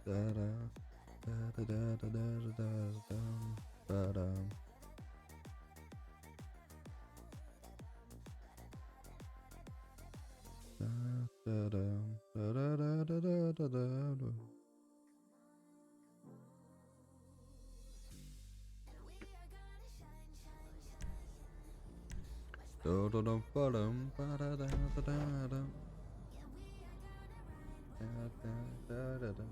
Da da da da da da da da da da da. Da da da da da da da da da da. Da da da ba dum ba da da da da da. Da da da da da.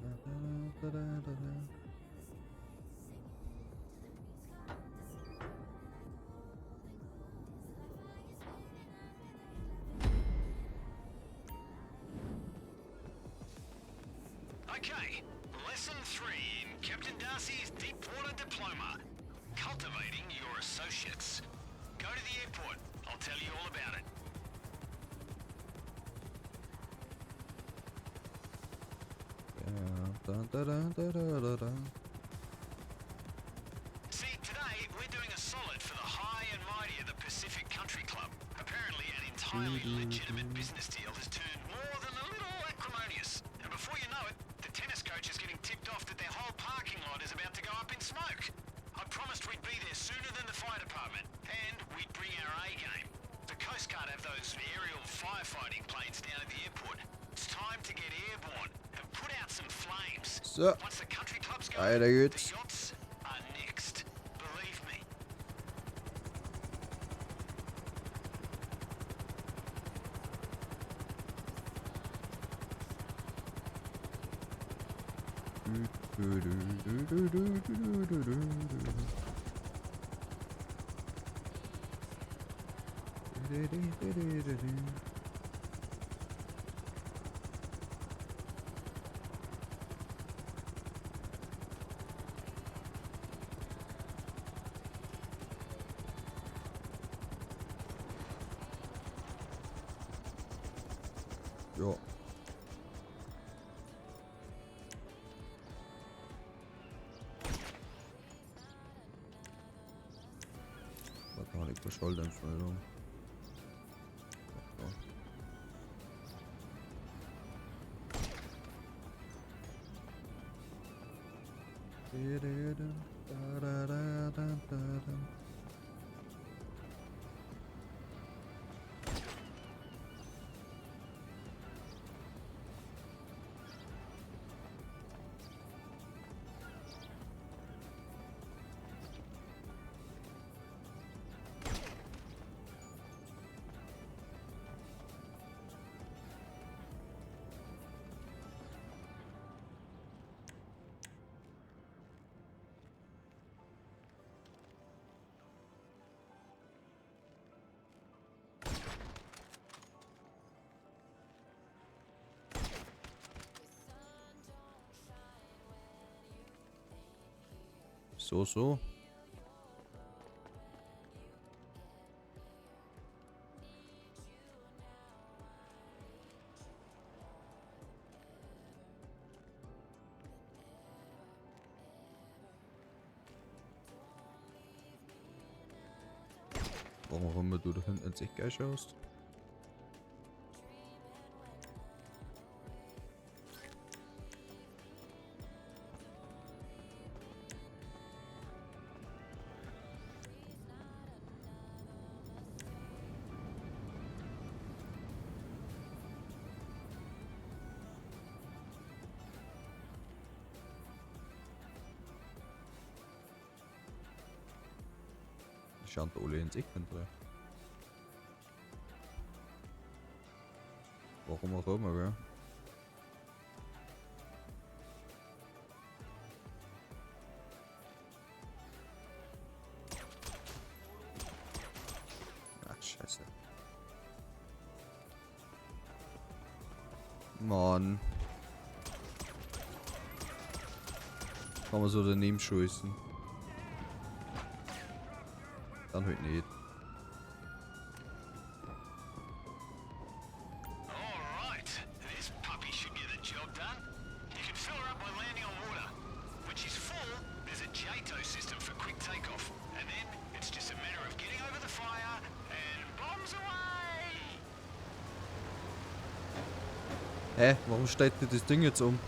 Da da da da da da. Okay, lesson 3 in Captain Darcy's Deepwater Diploma. Cultivating your associates. Go to the airport. I'll tell you all about it. Da da da da da da da. See, today we're doing a solid for the high and mighty of the Pacific Country Club. Apparently, an entirely legitimate business deal has turned more than a little acrimonious. And before you know it, the tennis coach is getting tipped off that their whole parking lot is about to go up in smoke. I promised we'd be there sooner than the fire department, and we'd bring our A game. The Coast Guard have those aerial firefighting planes down at the airport. It's time to get airborne and put out some flames. So. Once the country club's go, Weiter geht's. the yachts are next. Believe me. Du, du, du, du, du, du, du, du, du. Du, du, du, du, du, du. Ja. Warte mal, ich Schalldämpfer. Ja. Da, da, da, da, da, da. So, so. Warum auch immer du da hinten ins Eck schaust. Schauen da alle ins Eck hinterher. Warum auch immer, gell? Ach, scheiße. Mann. Kann man so daneben schießen. Dann halt nicht. All right, this puppy should get the job done. You can fill her up by landing on water. When she's full, there's a JATO system for quick takeoff. And then it's just a matter of getting over the fire and bombs away! Hä? Warum steigt denn das Ding jetzt um?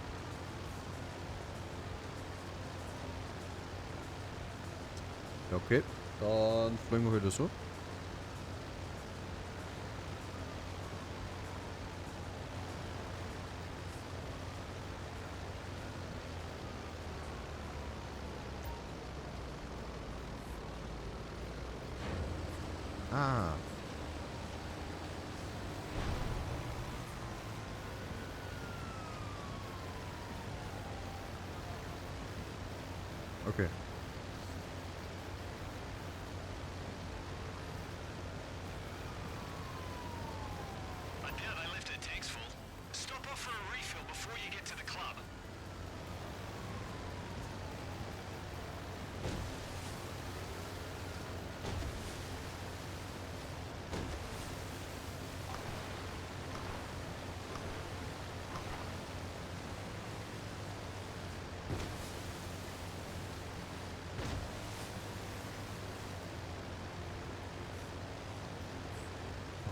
Ja, okay. Dann fliegen wir wieder so. Ah. Okay. I doubt they left her tanks full. Stop off for a refill before you get to the club.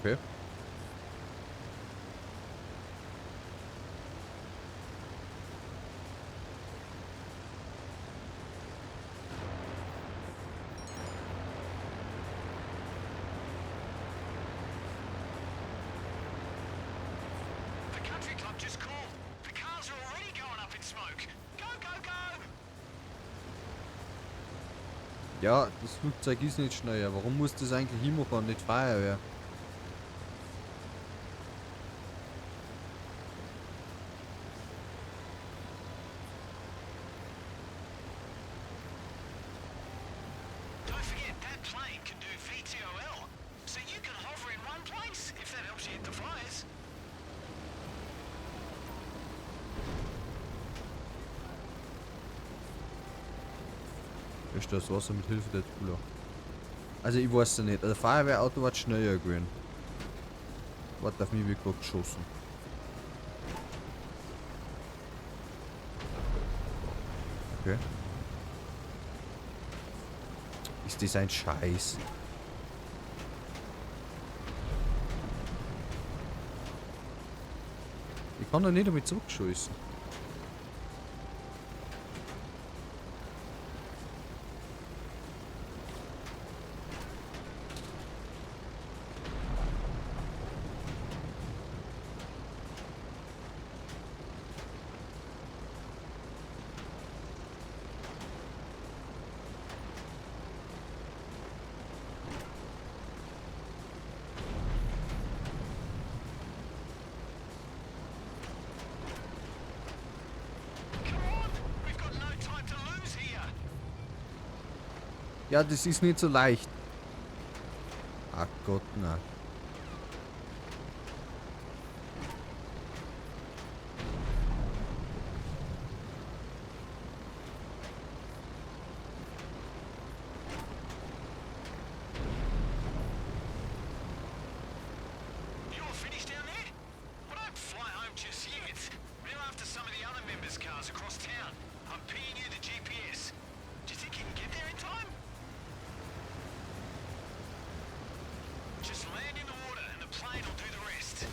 Okay. The country club just called. The cars are already going up in smoke. Go, go, go! Ja, das Flugzeug ist nicht schneller. Warum muss das eigentlich immer fahren, nicht Feuerwehr? Don't forget, that plane can do VTOL. So you can hover in one place if that helps you hit the fires. Ist das Wasser mit Hilfe der Tula. Also ich weiß ja nicht. Also Feuerwehrauto war schneller gewesen. Warte, auf mich wird gerade geschossen. Okay. Ist das ein Scheiß? Ich kann doch nicht damit zurückschießen. Come on! We've got no time to lose here. Ja, das ist nicht so leicht. Ach Gott, na. You all finished down there? Well, don't fly home just yet. We're after some of the other members' cars across town. I'm pinging you the GPS. Do you think you can get there in time? Just land in the water and the plane will do the rest.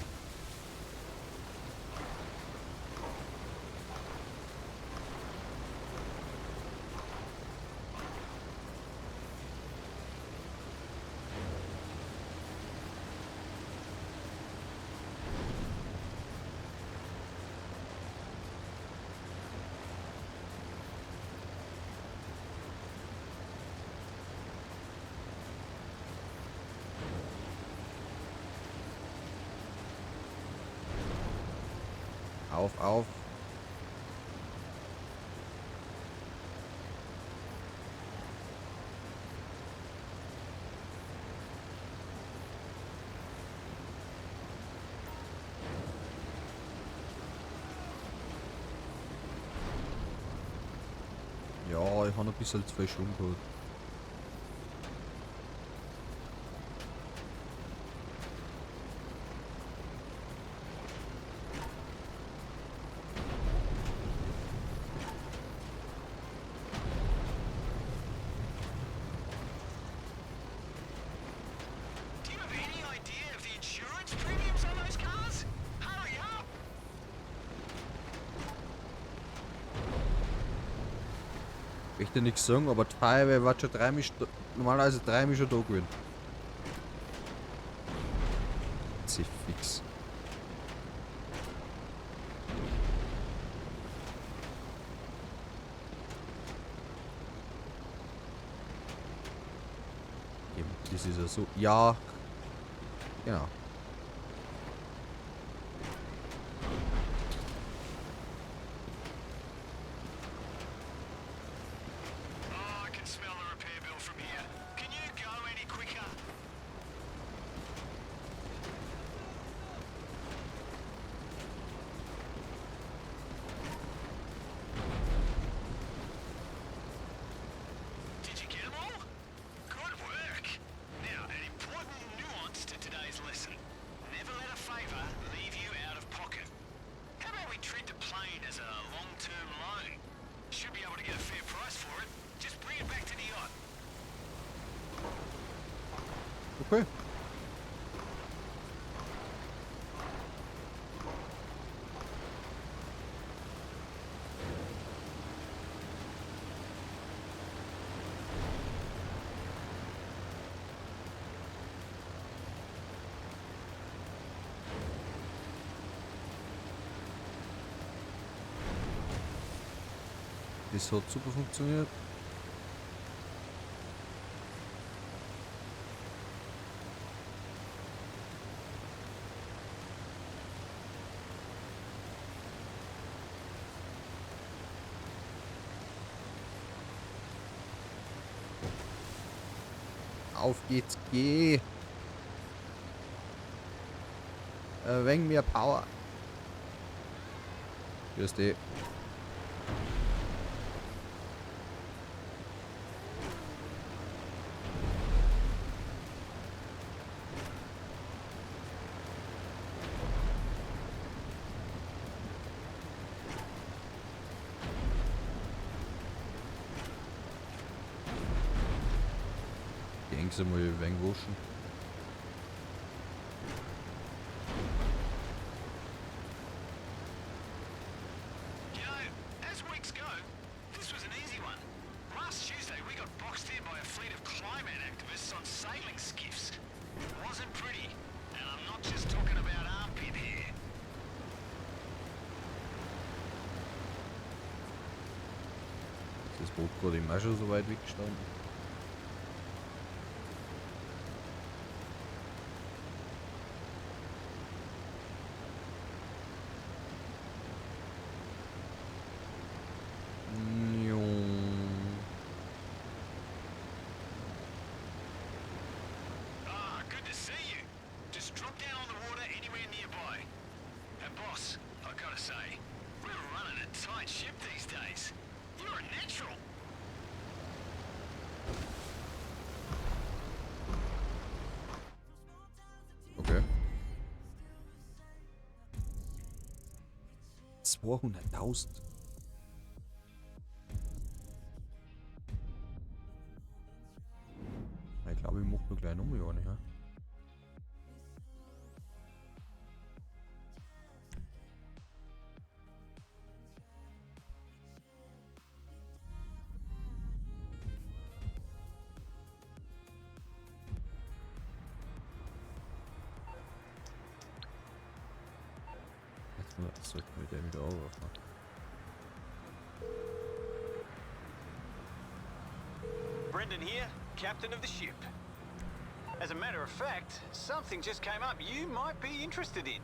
Auf, auf. Ja, ich habe ein bisschen zu viel Schwung gehabt. Do you have any idea of the insurance premiums on those cars? Hurry up! Möchte nichts sagen, aber die Feuerwehr war schon dreimal, normalerweise dreimal schon da gewesen. Sie fix. Eben, das ist ja so. Ja. Genau. Oh, I can smell the repair bill from here. Can you go any quicker? Did you get 'em all? Good work. Now, an important nuance to today's lesson. Never let a favor leave you out of pocket. How about we treat the plane as a long-term loan? Should be able to get a fair price for it. Just bring it back to the yacht. Okay. Das hat super funktioniert. Auf geht's, geh! Ein wenig mehr Power. Grüß dich. Gangs einmal ein wenig waschen. You know, as weeks go, this was an easy one. Last Tuesday, we got boxed in by a fleet of climate activists on sailing skiffs. Wasn't pretty. And I'm not just talking about armpit hair. Ist das Boot gerade eben auch schon so weit weggestanden? Jo. Ah, good to see you. Just drop down on the water anywhere nearby. And boss, I gotta say, we're running a tight ship these days. You're a natural. Okay. 200.000. Ich glaube, ich mach nur gleich nochmal eine, ja? Jetzt mal, sollten wir den wieder anrufen. Brendan here, captain of the ship. As a matter of fact, something just came up you might be interested in.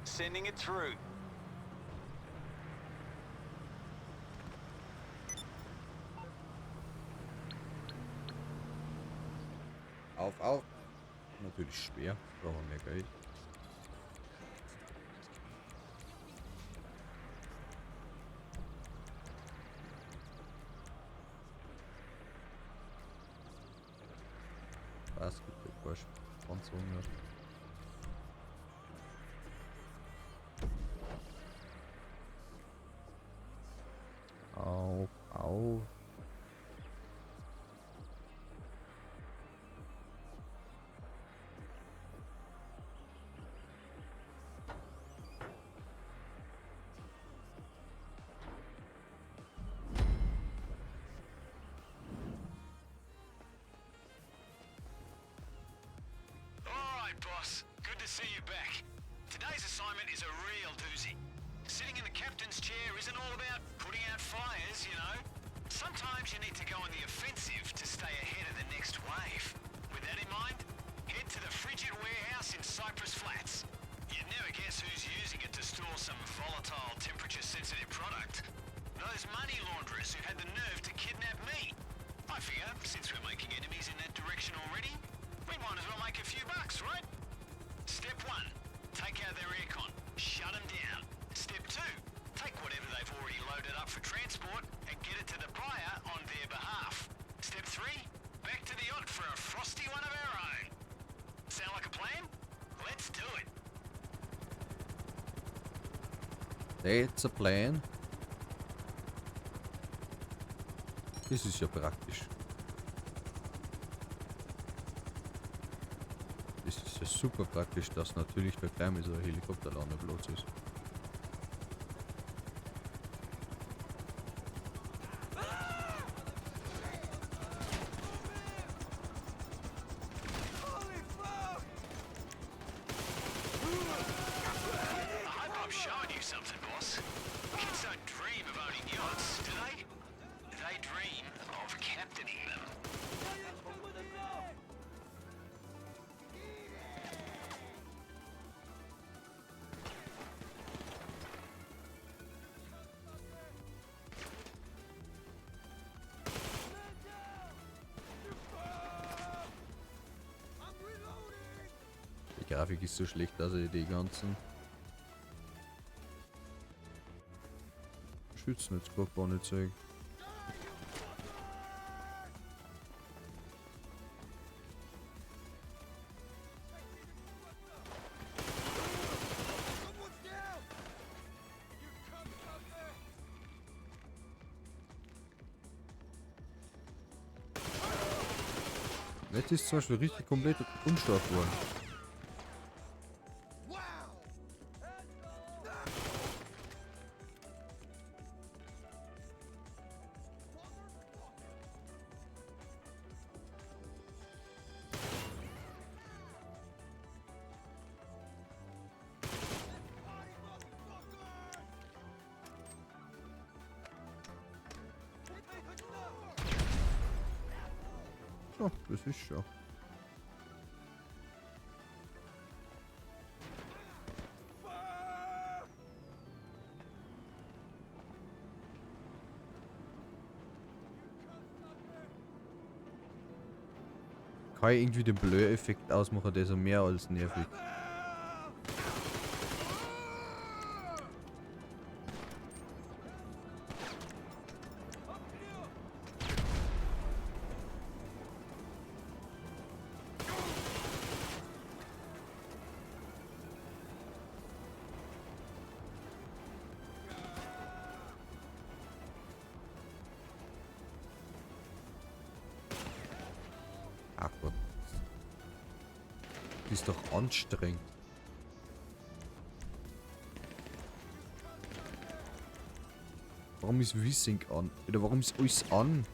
Sending it through. Auf, auf. Natürlich schwer. Brauchen wir mehr Geld. Was gibt ja keine Sponsoren mehr. Auf, auf. see you back. Today's assignment is a real doozy. Sitting in the captain's chair isn't all about putting out fires. Sometimes you need to go on the offensive to stay ahead of the next wave. With that in mind, head to the frigid warehouse in Cypress Flats. You'd never guess who's using it to store some volatile, temperature-sensitive product. Those money launderers who had the nerve to kidnap me. I figure, since we're making enemies in that direction already, we might as well make a few bucks, right? Step 1, take out their aircon, shut them down. Step 2, take whatever they've already loaded up for transport and get it to the buyer on their behalf. Step 3, back to the yacht for a frosty one of our own. Sound like a plan? Let's do it. That's a plan. Das ist ja praktisch. Das ist ja super praktisch, dass natürlich da gleich mal so ein Helikopterlandeplatz ist. I hope I'm showing you something, boss. Kids don't dream of owning yachts, do they? They dream of captaining them. Die Grafik ist so schlecht, dass ich die ganzen Schützen jetzt gerade gar nicht sehe. Jetzt ist zum Beispiel richtig komplett unstark geworden. So, das ist schon. Kann ich irgendwie den Blur-Effekt ausmachen, der ist ja mehr als nervig. Ach Gott. Das ist doch anstrengend. Warum ist VSync an? Oder warum ist alles an?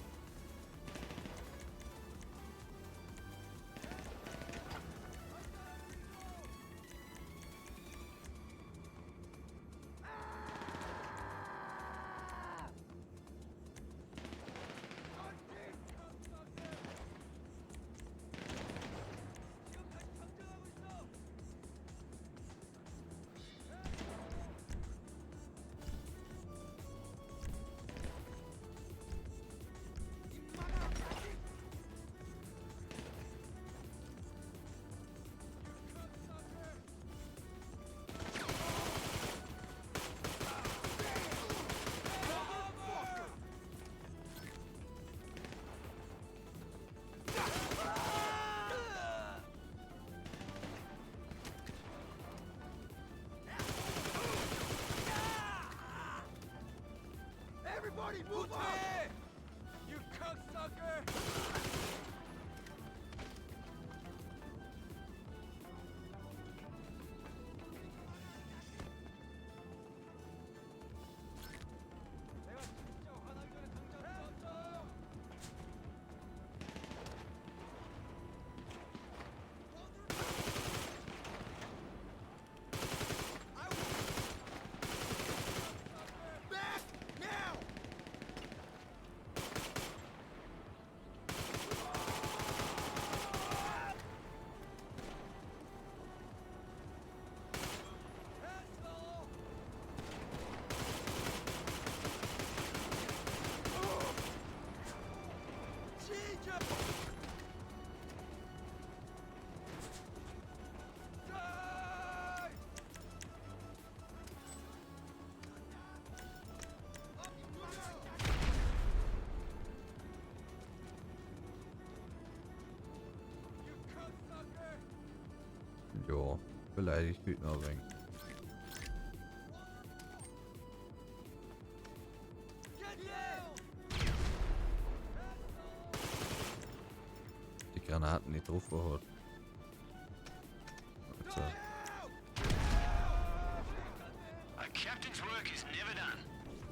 Everybody move up! You cocksucker! 내가 진짜 화나기 전에 당장 꺼져! Beleidigt mich noch ein wenig. Die Granaten nicht drauf hat. Also. A captain's work is never done.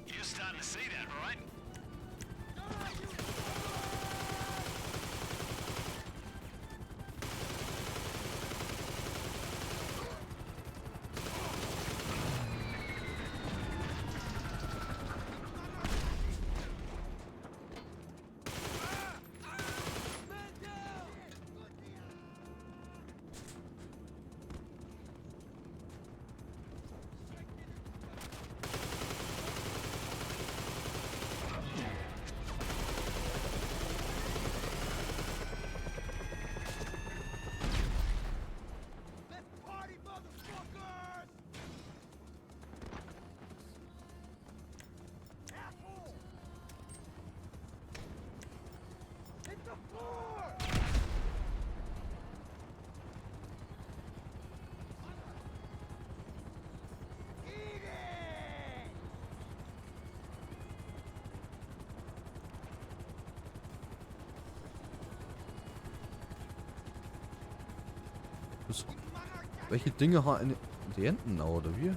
You're starting to see that, right? Let's party, motherfuckers! Asshole! Hit the floor! Eat it! Was, welche Dinge haben eine. Die Enten oder wie?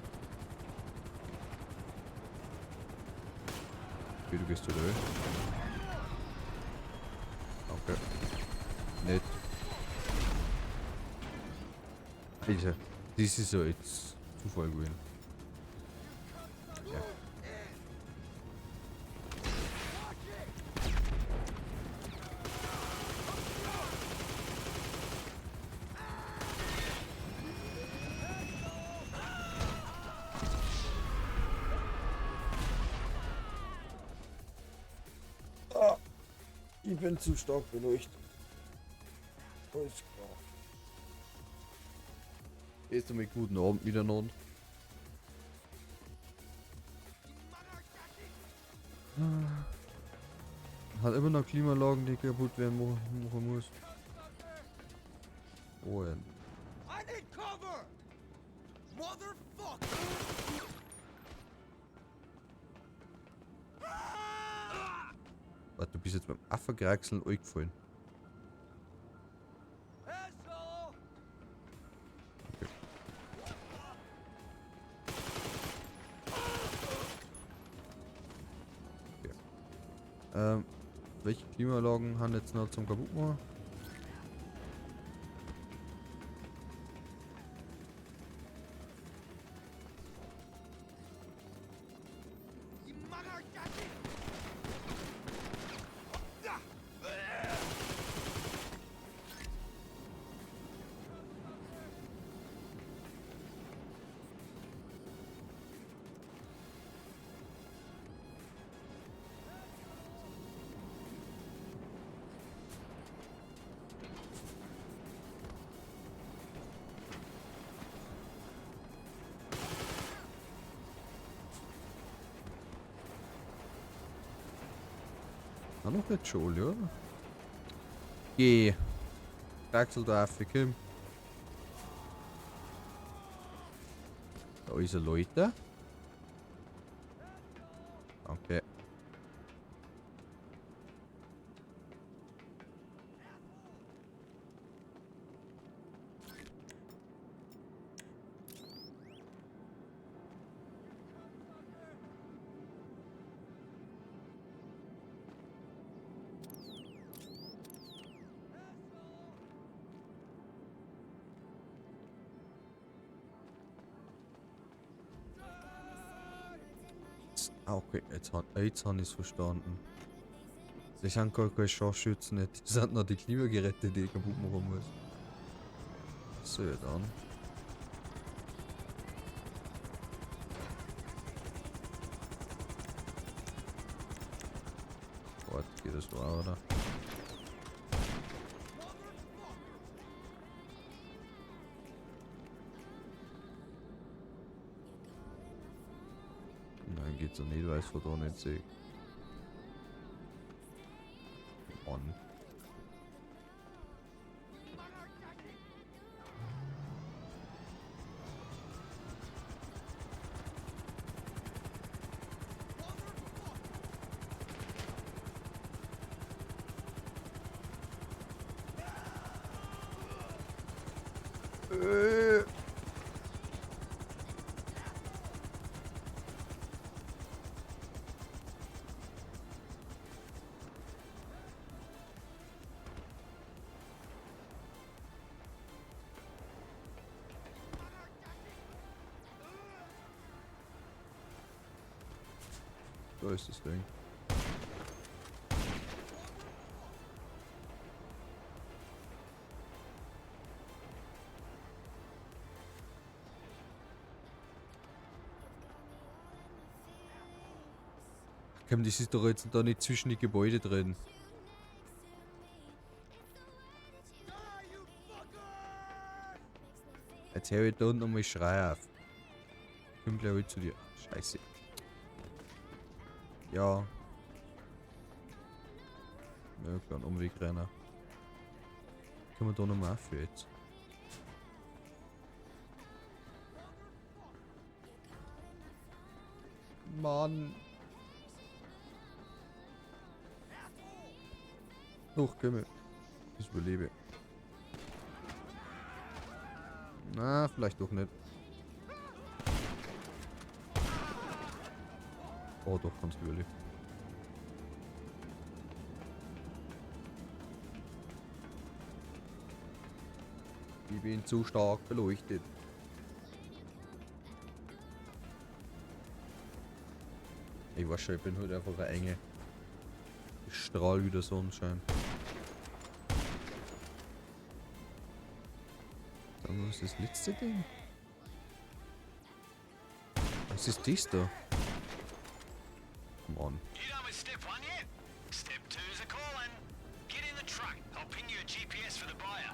Okay, du gehst wieder. Danke. Nett. Alter, das ist ja jetzt Zufall gewesen. Ja. Ich bin zu stark beleuchtet. Alles klar. Jetzt einmal guten Abend miteinander. Hat immer noch Klimaanlagen, die kaputt werden machen muss. Oh, ja. I need cover! Motherfucker! Warte, du bist jetzt beim Affenkraxeln eingefallen. Asshole! Okay. Okay. Welche Klimaanlagen haben jetzt noch zum kaputt machen? Ah, noch nicht schon, oder? Geh. Kraxel da auf, komm. Da ist er, Leute. Danke. Ah, okay, jetzt hab ich's verstanden. Das sind gar keine Scharfschützen, nicht. Das sind noch die Klimageräte, die ich kaputt machen muss. So, ja dann. Warte, geht das war, oder? Nein, geht's ja nicht, weil ich's von da nicht sehe. Mann. Da ist das Ding. Komm, das ist doch jetzt da nicht zwischen die Gebäude drin. Jetzt hör ich da unten nochmal Schrei auf. Ich komm gleich zu dir. Scheiße. Ja. Ja, kleinen Umweg rein. Können wir da nochmal auf jetzt? Mann. Doch, komm. Ich überlebe. Na, vielleicht doch nicht. Oh, doch, ganz überlebt. Ich bin zu stark beleuchtet. Ich weiß schon, ich bin heute einfach eine Enge. Ich strahl wieder Sonnenschein. Dann was ist das letzte Ding? Was ist das da? Come on. You done with step one yet? Step two's a calling. Get in the truck. I'll ping you a GPS for the buyer.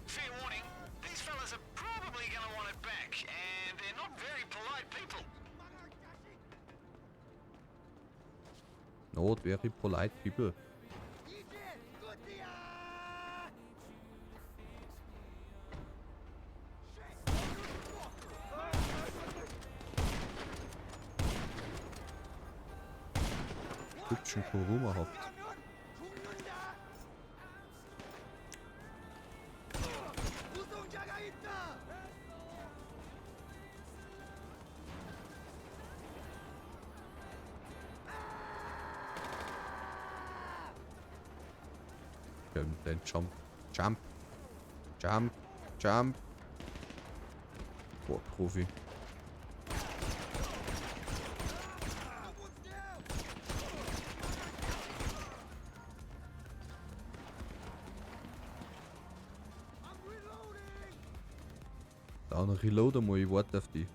Fair warning, these fellas are probably gonna want it back, and they're not very polite people. Not very polite people. Hübschen Kuruma habt. 우승자가 있다. Dann jump. Jump. Jump. Jump. Boah, Profi. Dann reload einmal, ich warte auf die.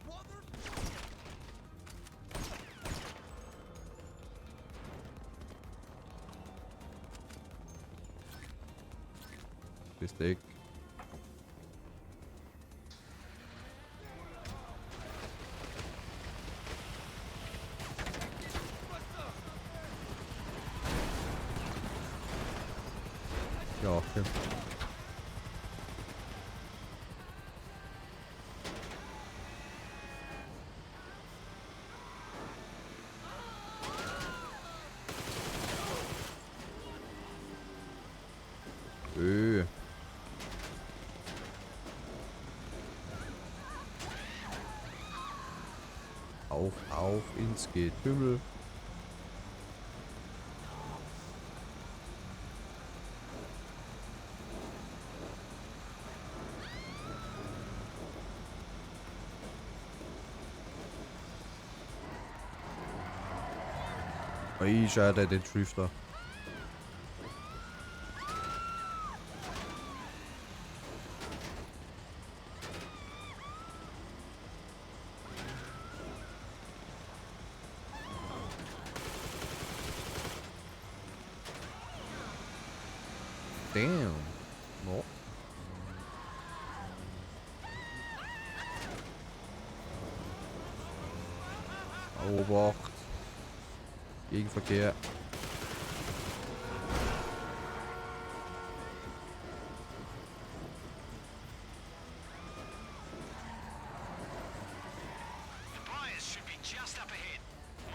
Bis dick. Ja, okay. Auf, auf ins Getümmel. Ey, schade, den Drifter. Damn. No. Obacht. Gegenverkehr. The buyers should be just up ahead.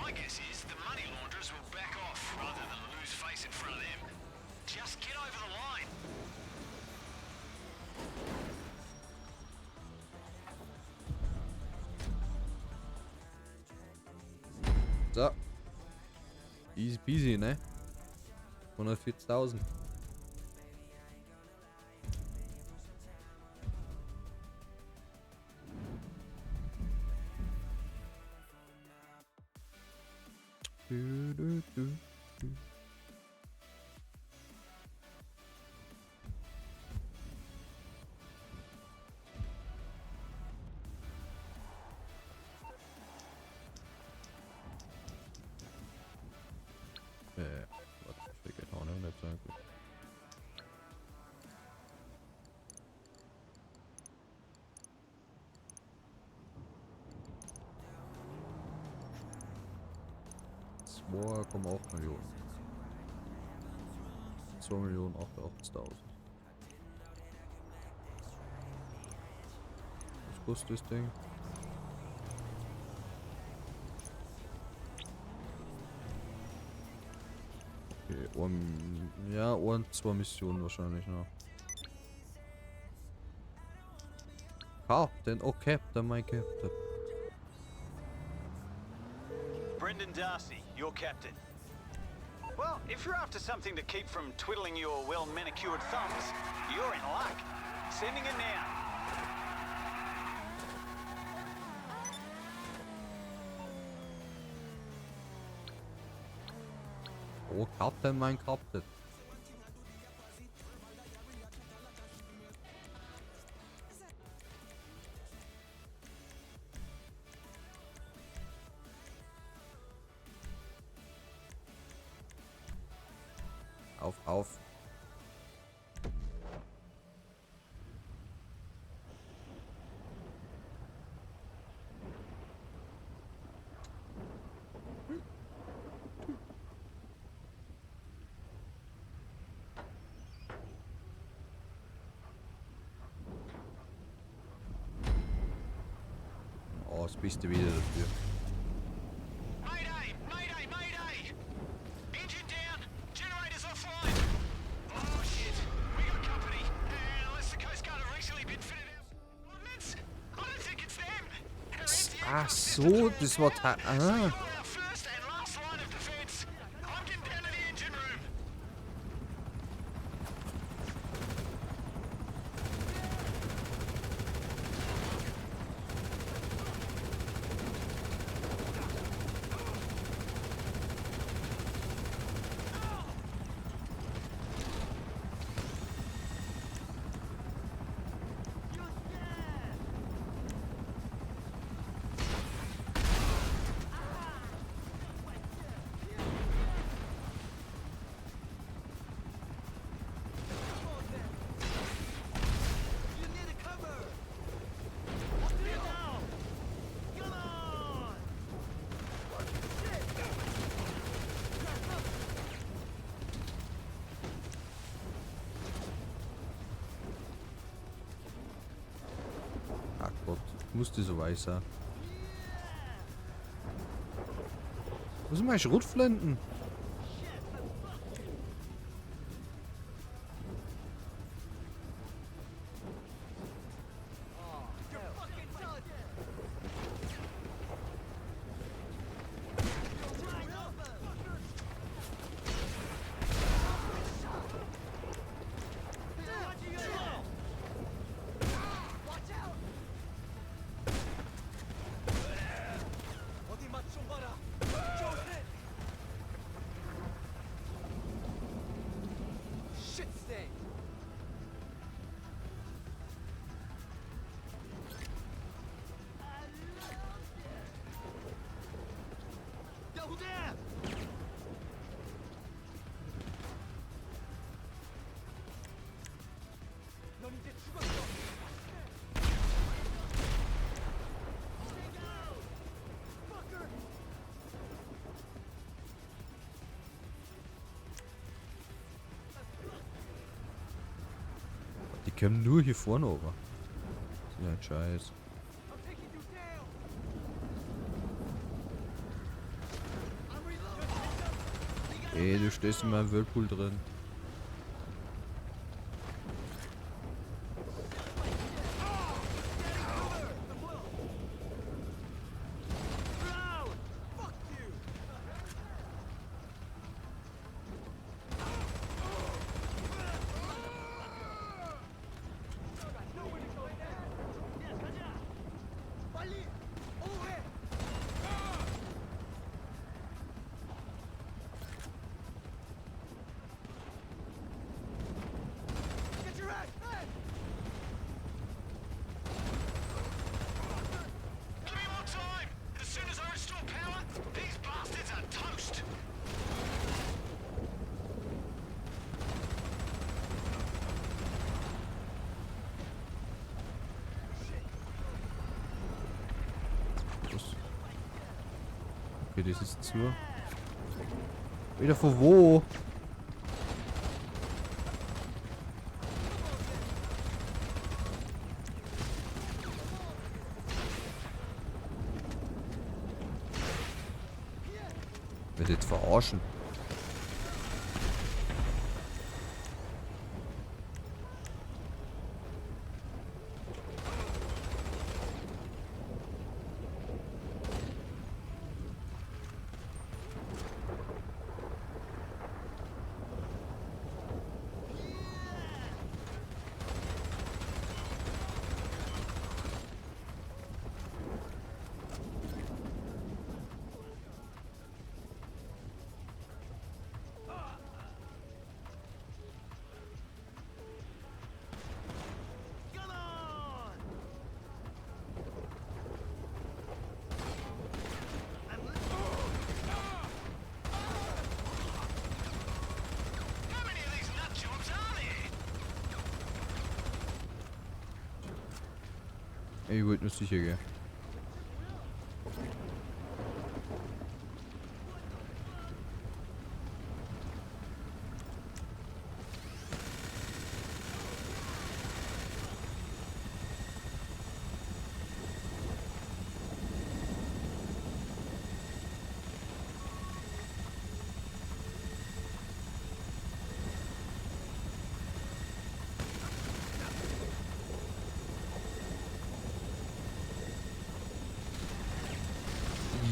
My guess is the money launderers will back off rather than lose face in front of them. Just get over the line. So. Easy peasy, ne? 140.000. Du, du, du, du. Warte, wie viel Geld haben wir denn jetzt eigentlich? 2,8 Millionen. 2.088.000. Was kostet das Ding? Okay, ja, 1, 2 Missionen wahrscheinlich noch. Captain, oh Captain, mein Captain. Brendan Darcy, your captain. Well, if you're after something to keep from twiddling your well-manicured thumbs, you're in luck. Sending it now. Oh, Captain, mein Captain. Auf, auf. Oh, das bist du wieder dafür. Mayday! Mayday! Mayday! Engine down! Generators offline! Oh shit! We got company! And unless the Coast Guard have recently been fitted out ordnance, I don't think it's them! Our Ach anti-aircraft so, systems are das war down, ah. so you're our first and last line of defense. I'm getting down to the engine room. You need a cover! Now! Come on! Shit! Ach Gott, musste so weiß sein. Wo sind meine Schrotflinten? 어디 맛 좀 봐라. 조세. Shit stain. 야 후대! 넌 이제 죽었어. Fucker! Die kommen nur hier vorne runter. Das ist ja ein Scheiß. I'm taking you down. I'm reloading. Ey, du stehst in meinem Whirlpool drin. Fuck you. Was? Okay, das ist zu. Wieder von wo? Wird jetzt verarschen. How many of these nut jobs are there? Ich wollte nur sicher gehen.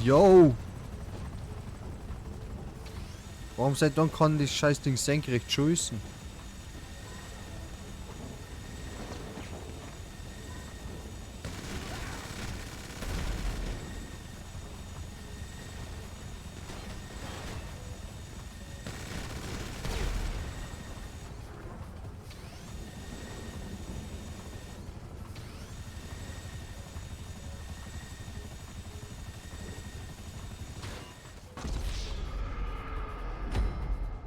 Yo! Warum seit wann kann das scheiß Ding senkrecht schießen?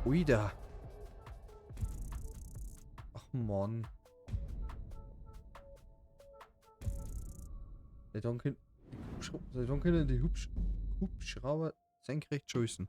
Ui da. Ach Mann. Seit wann können die Hubschrauber senkrecht schießen?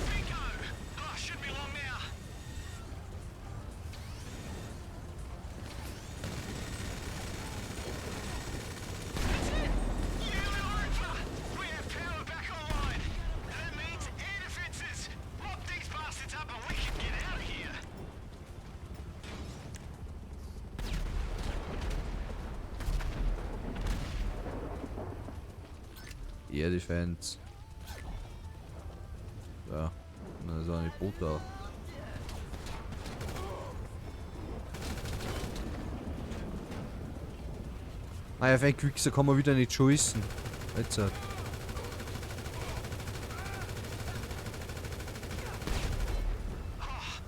Bingo! Oh, shouldn't be long now. That's it! You little ripper! We have power back online! And that means air defenses! Mop these bastards up and we can get out of here! Air Defense. Ja, das ist auch nicht brutal. Ah ja, auf einen Wichser kann man wieder nicht schießen. Jetzt halt. Oh,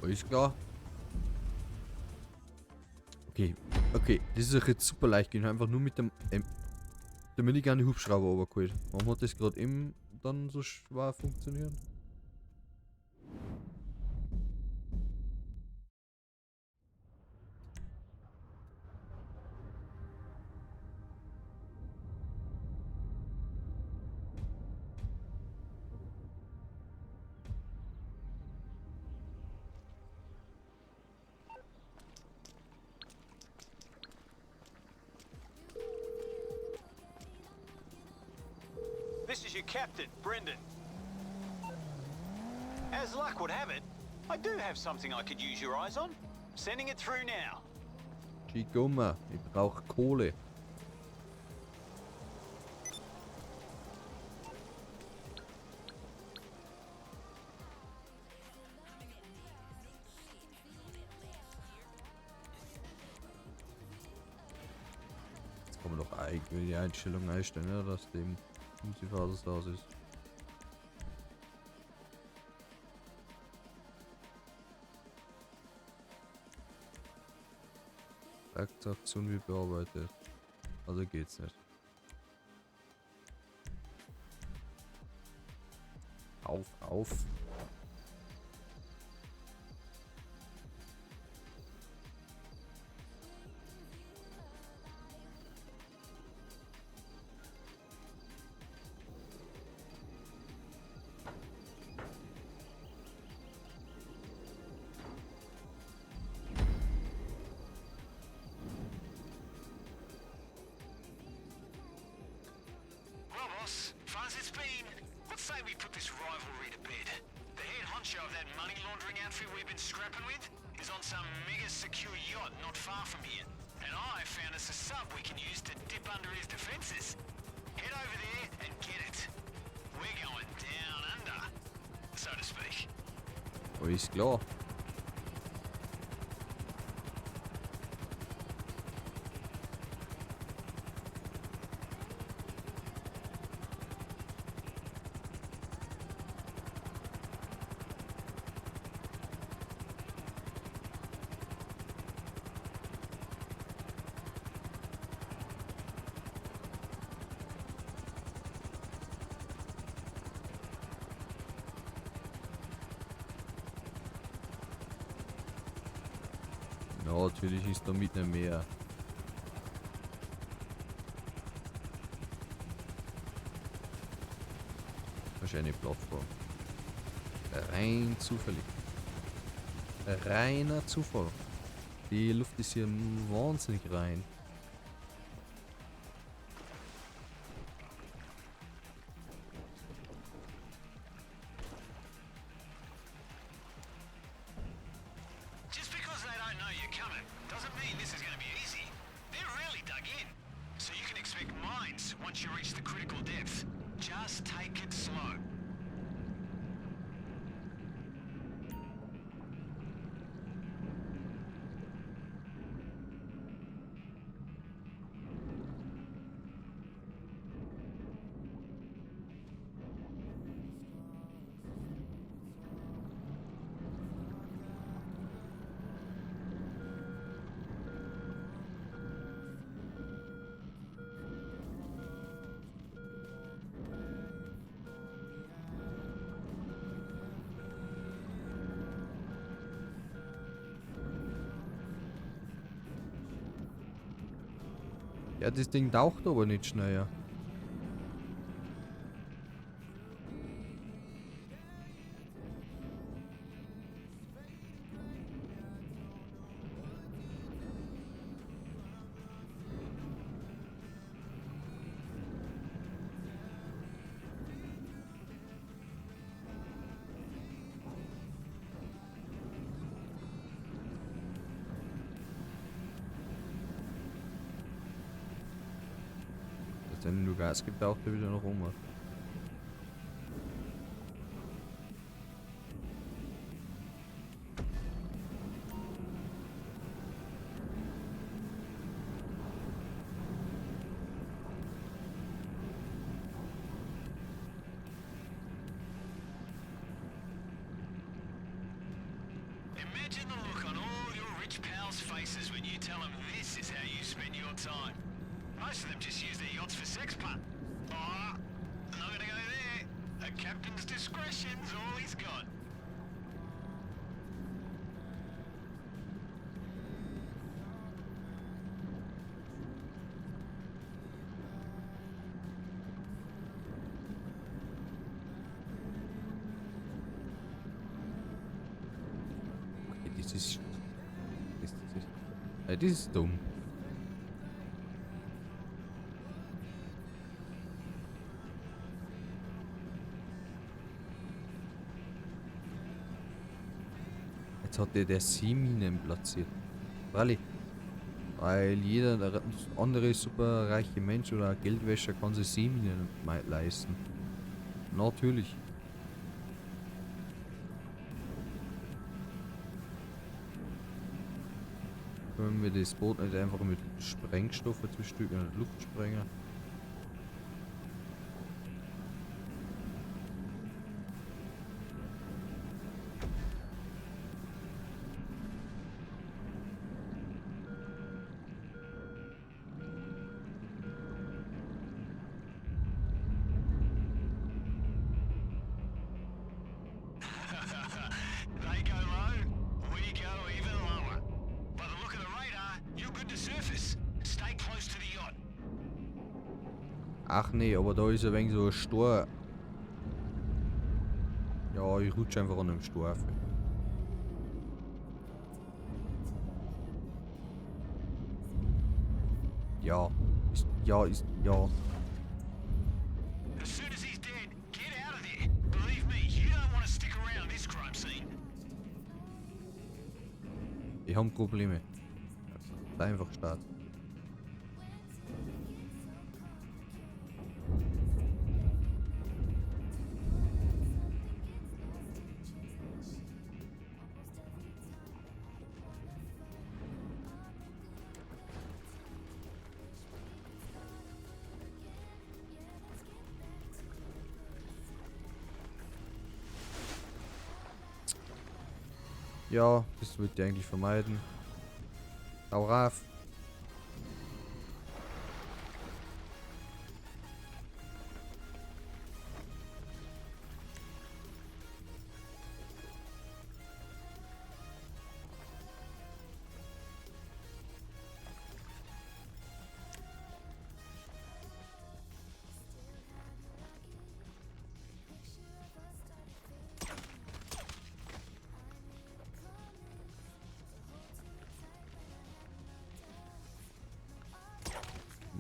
Alles klar. Okay, okay, das ist jetzt super leicht gehen. Einfach nur mit dem der Minigun die Hubschrauber runtergeholt. Warum hat das gerade eben dann so schwer funktioniert? This is your captain, Brendan. As luck would have it, I do have something I could use your eyes on. Sending it through now. Gigoma, ich brauche Kohle. Jetzt kann man doch eigentlich die Einstellung einstellen, ja, dass dem die aus ist. Aktion wird bearbeitet. Also geht's nicht. Auf, auf. Fun as it's been, let's say we put this rivalry to bed. The head honcho of that money laundering outfit we've been scrapping with is on some mega secure yacht not far from here. And I found us a sub we can use to dip under his defenses. Head over there and get it. We're going down under, so to speak. Alles klar. Ja, natürlich ist da mitten im Meer. Wahrscheinlich Plattform. Rein zufällig. Reiner Zufall. Die Luft ist hier wahnsinnig rein. Just because they don't know you're coming doesn't mean this is going to be easy. They're really dug in, so you can expect mines once you reach the critical depth. Just take it slow. Ja, das Ding taucht aber nicht schneller. Wenn du Gas gibt, taucht er wieder nach oben. There Imagine the look on all your rich pals' faces when you tell them this is how you spend your time. Most of them just use their yachts for sex putt. Ah, not gonna go there. A captain's discretion's all he's got. Okay, das ist. Das, das ist. Das ist dumm. Jetzt hat der Seeminen platziert. Freilich. Weil jeder der andere superreiche Mensch oder Geldwäscher kann sich Seeminen leisten. Natürlich. Können wir das Boot nicht einfach mit Sprengstoffe zerstücken und Luftsprenger? They go low, we go even lower. By the look of the radar, you're good to surface. Stay close to the yacht. Ach nee, aber da ist ein wenig so ein Stor. Ja, ich rutsche einfach an dem Stor auf. Ja, ist, ja, ist, ja. As soon as he's dead, get out of there. Believe me, you don't want to stick around this crime scene. Ich habe Probleme. Einfach Start. Ja, das wollte ich eigentlich vermeiden. Hau rauf.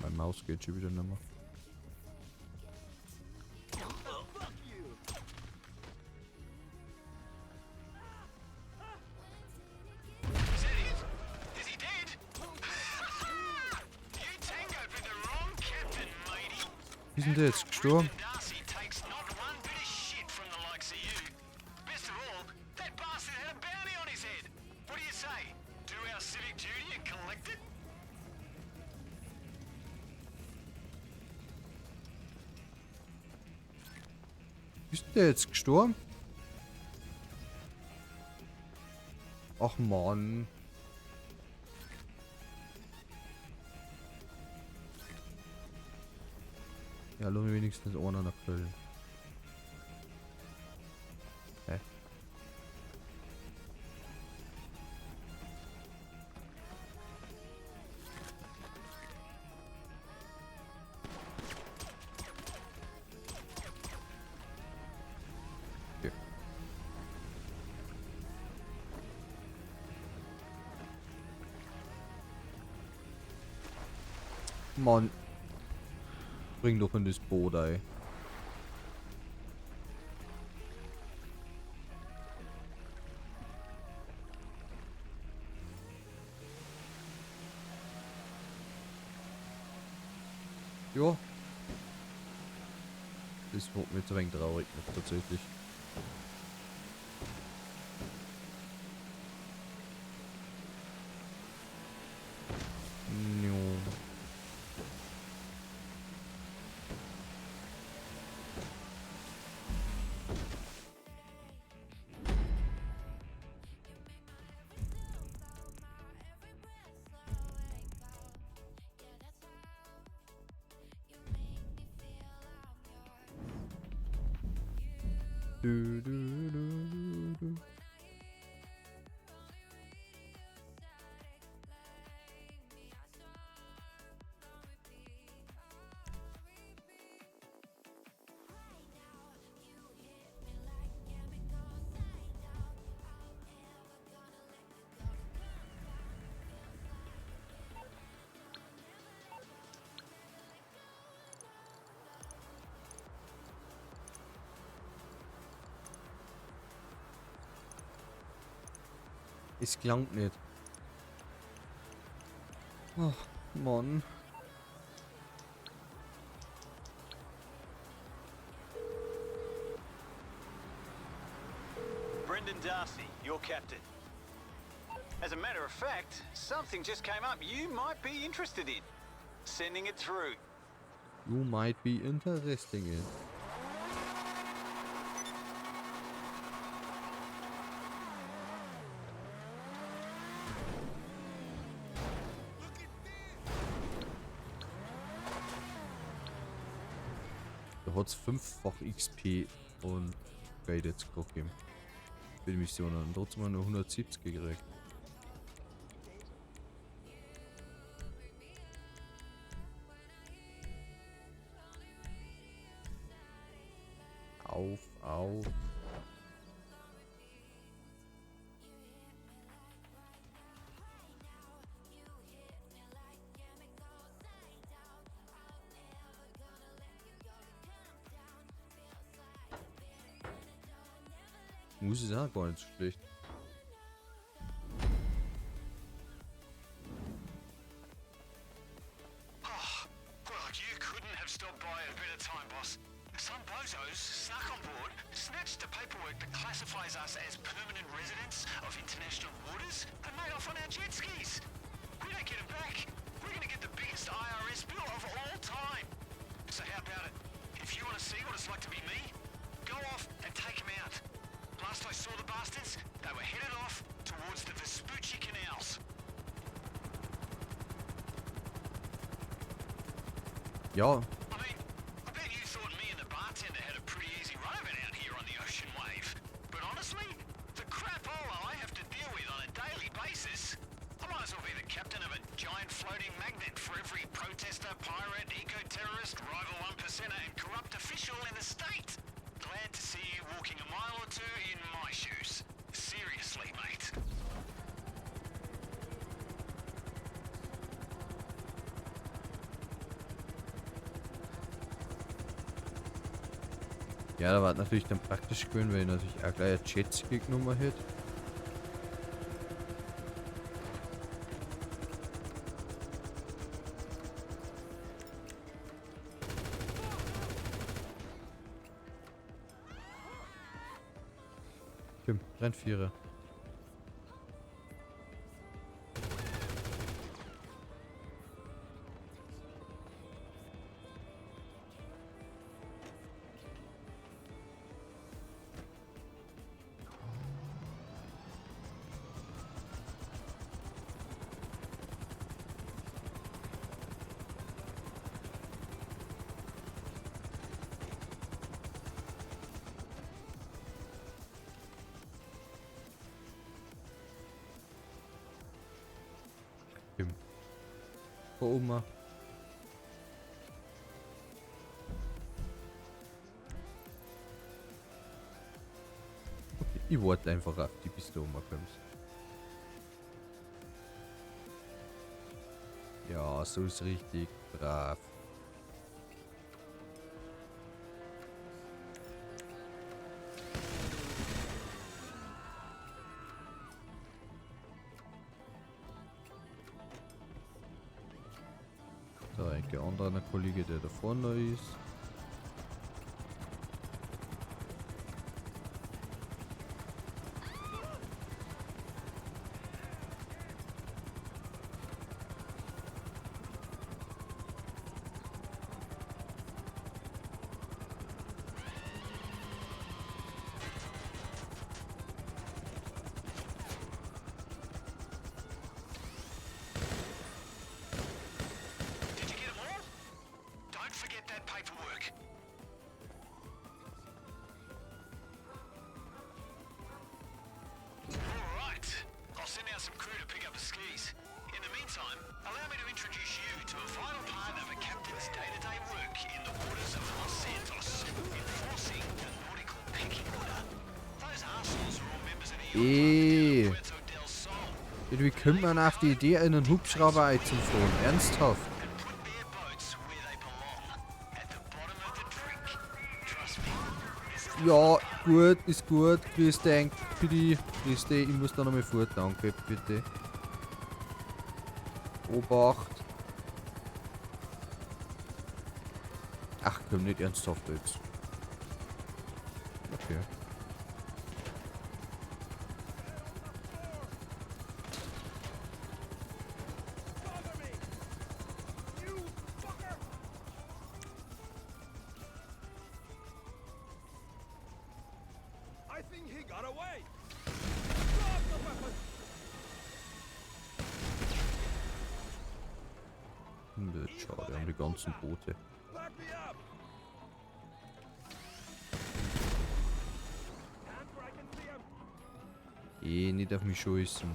Meine Maus geht schon wieder nicht mehr. Is that it? Is he dead? You tangoed with the wrong captain, matey. Wie ist denn der jetzt gestorben? Brendan Darcy takes not one bit of shit from the likes of you. Best of all, that bastard had a bounty on his head. What do you say? Do our civic duty and collect it? Ist denn der jetzt gestorben? Ach Mann. Ja, lass mich wenigstens einer nach Köln. Hä? Okay. Mann. Bring doch in das Boot, ey. Ja. Das wird mir jetzt ein wenig traurig noch tatsächlich. Jo. Du, du, du, du, du. Es klangt nicht. Ach, Mann. Brendan Darcy, your captain. As a matter of fact, something just came up you might be interested in. Sending it through. You might be interested in. Da hat's fünffach XP und Geld jetzt gerade gegeben. Für die Missionen. Und trotzdem haben wir nur 170 gekriegt. Auf, auf. Muss ist auch gar nicht so schlecht. Oh, well, you couldn't have stopped by at a better time, boss. Some bozos snuck on board, snatched the paperwork that classifies us as permanent residents of international waters, and made off on our jet skis. We don't get 'em back. We're gonna get the biggest IRS bill of all time. So how about it? If you want to see what it's like to be me, go off and take 'em out. Last I saw the bastards, they were headed off towards the Vespucci Canals. Ja, I mean, I bet you thought me and the bartender had a pretty easy run of it out here on the ocean wave. But honestly, the crapola I have to deal with on a daily basis, I might as well be the captain of a giant floating magnet for every protester, pirate, eco-terrorist, rival one percenter, and corrupt official in the state. Glad to see you walking a mile or two in my shoes. Seriously, mate. Ja, da war natürlich dann praktisch gewesen, wenn ich natürlich auch gleich ein Jetski genommen hätte. Komm, renn Vierer. Komm. Vor oben mal. Okay, ich warte einfach auf die, bis du oben kommst. Ja, so ist richtig. Brav. Da ein anderer Kollege, der da vorne ist. Did you get 'em all? Don't forget that paperwork. skis. In the meantime, allow me to introduce you to a vital part of a captain's day-to-day work in the waters of Los Santos, enforcing the nautical pecking order. Those arseholes are all members of the yacht club down Eh. at Puerto del Sol Wie kommt man auf die Idee, einen Hubschrauber einzufahren? Ernsthaft? and put their boats where they belong, at the bottom of the drink. Trust me, this is the Ja, gut, ist gut. Grüß dich, bitte. Grüß dich, ich muss da nochmal fort. Danke, bitte. Obacht. Ach komm, nicht ernsthaft jetzt. Okay. Cover me! You fucker! I think he got away! Drop the weapon! Das ist schade, haben die ganzen Boote. Back me up! Hands where I can see 'em. Eh, nicht auf mich schießen.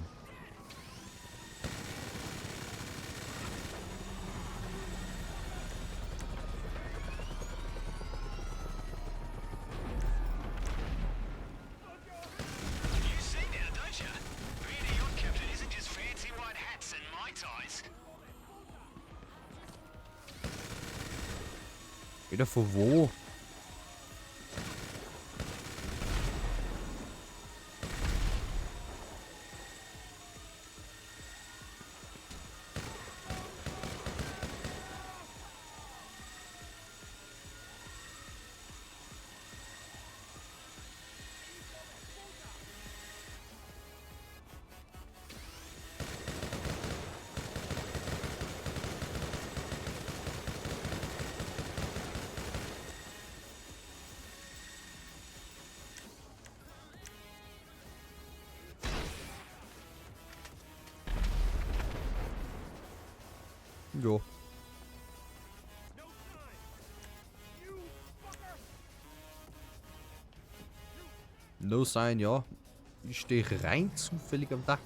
You see now, don't you? Being a yacht captain isn't just fancy white hats and mai tais. Wieder von wo? Ja. No time! You fucker! No sign, ja. Ich stehe rein zufällig am Dach.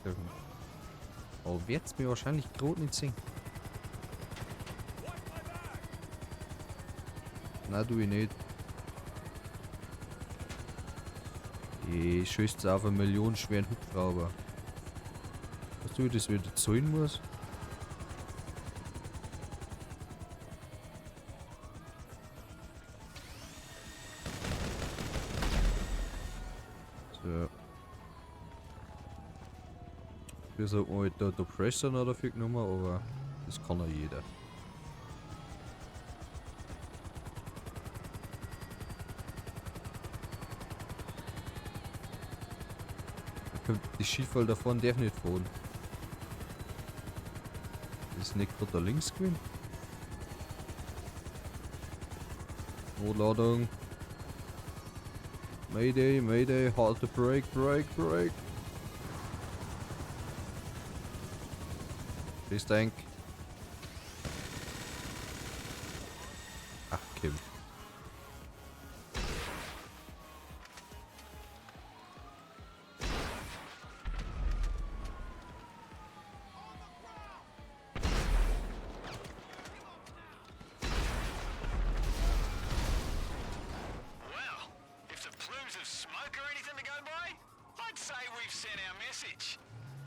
Aber wird's mir wahrscheinlich gerade nicht sehen. Watch my back! Na, du ich nicht. Ich schieße auf einen millionenschweren Hubschrauber. Weißt du, wie das wieder zahlen muss? So. Wir sollten halt da Pressure noch dafür genommen, aber das kann ja jeder. Da kommt das Schiff halt davon, darf nicht fahren. Ist nicht gerade da links gewesen? Notladung. Mayday, Mayday, halt the brake, brake, brake. Please tank. Ach, Kim. Well, if the plumes of smoke are anything to go by, I'd say we've sent our message.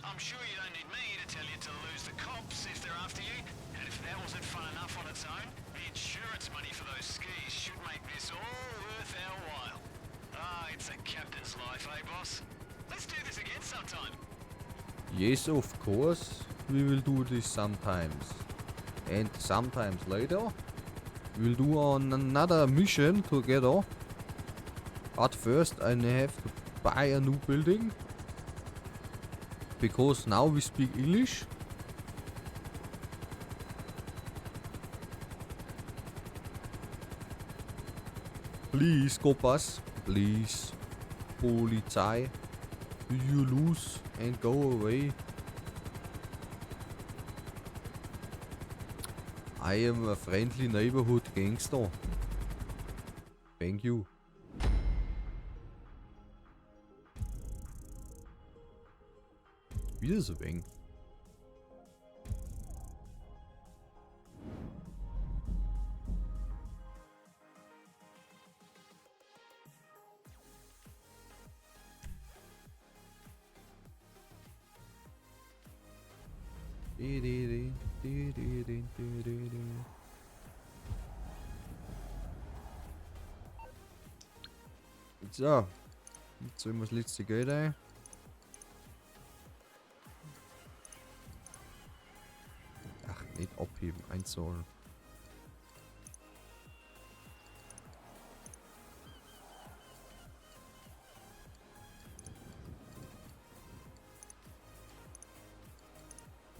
I'm sure you don't need me to tell you to lose the cops if they're after you, and if that wasn't fun enough on its own, the insurance money for those skis should make this all worth our while. Ah, it's a captain's life, eh, boss? Let's do this again sometime. Yes, of course, we will do this sometimes. And sometimes later, we'll do on another mission together. But first I have to buy a new building. Because now we speak English. Please, Kopas. Please. Polizei. You lose and go away. I am a friendly neighborhood gangster. Thank you. Wieder so wenig. Di, di, di, di, di, di, di, di, di. So. Jetzt holen wir das letzte Geld ein. Ach, nicht abheben, einzahlen.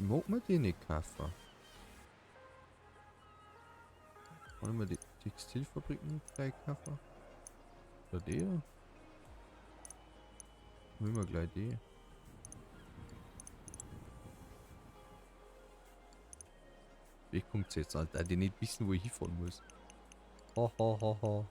Mag man die nicht kaufen? Wollen wir die Textilfabriken gleich kaufen? Oder die? Nehmen wir gleich die. Wie kommt's jetzt, Alter? Die nicht wissen, wo ich hinfahren muss. Ha ha ha ha.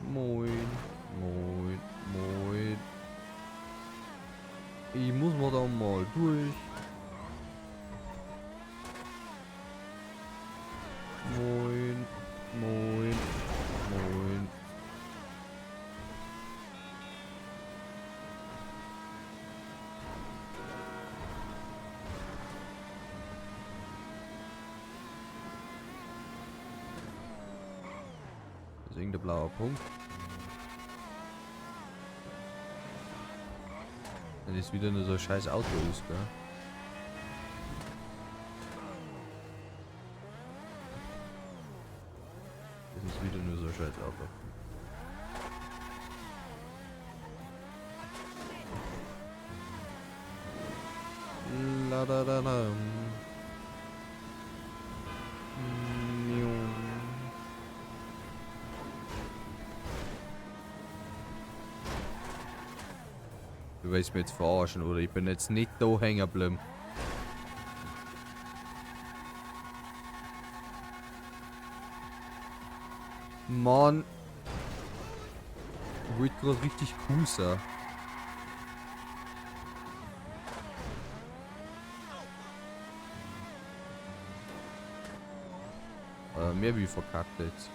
Moin, moin, moin. Ich muss mal da mal durch. Moin, moin, moin. Das ist irgendein blauer Punkt. Wenn es wieder nur so ein scheiß Auto ist, gell? Das ist wieder nur so ein scheiß Auto. La da da da. Du willst mich jetzt verarschen, oder? Ich bin jetzt nicht da hängen geblieben. Mann. Ich wollte gerade richtig cool sein. Mehr wie verkackt jetzt.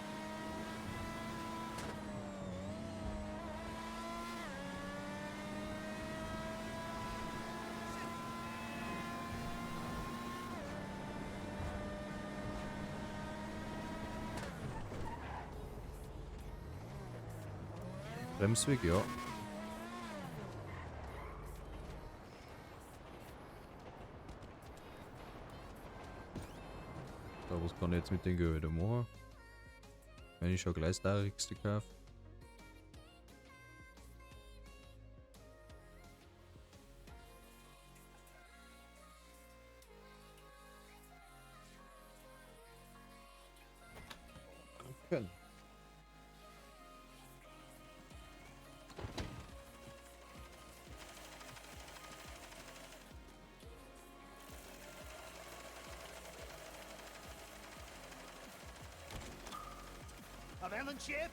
Bremsweg, ja. Da, was kann ich jetzt mit den Geld machen? Wenn ich schon gleich da kriegst gekauft. Können. Abandon ship!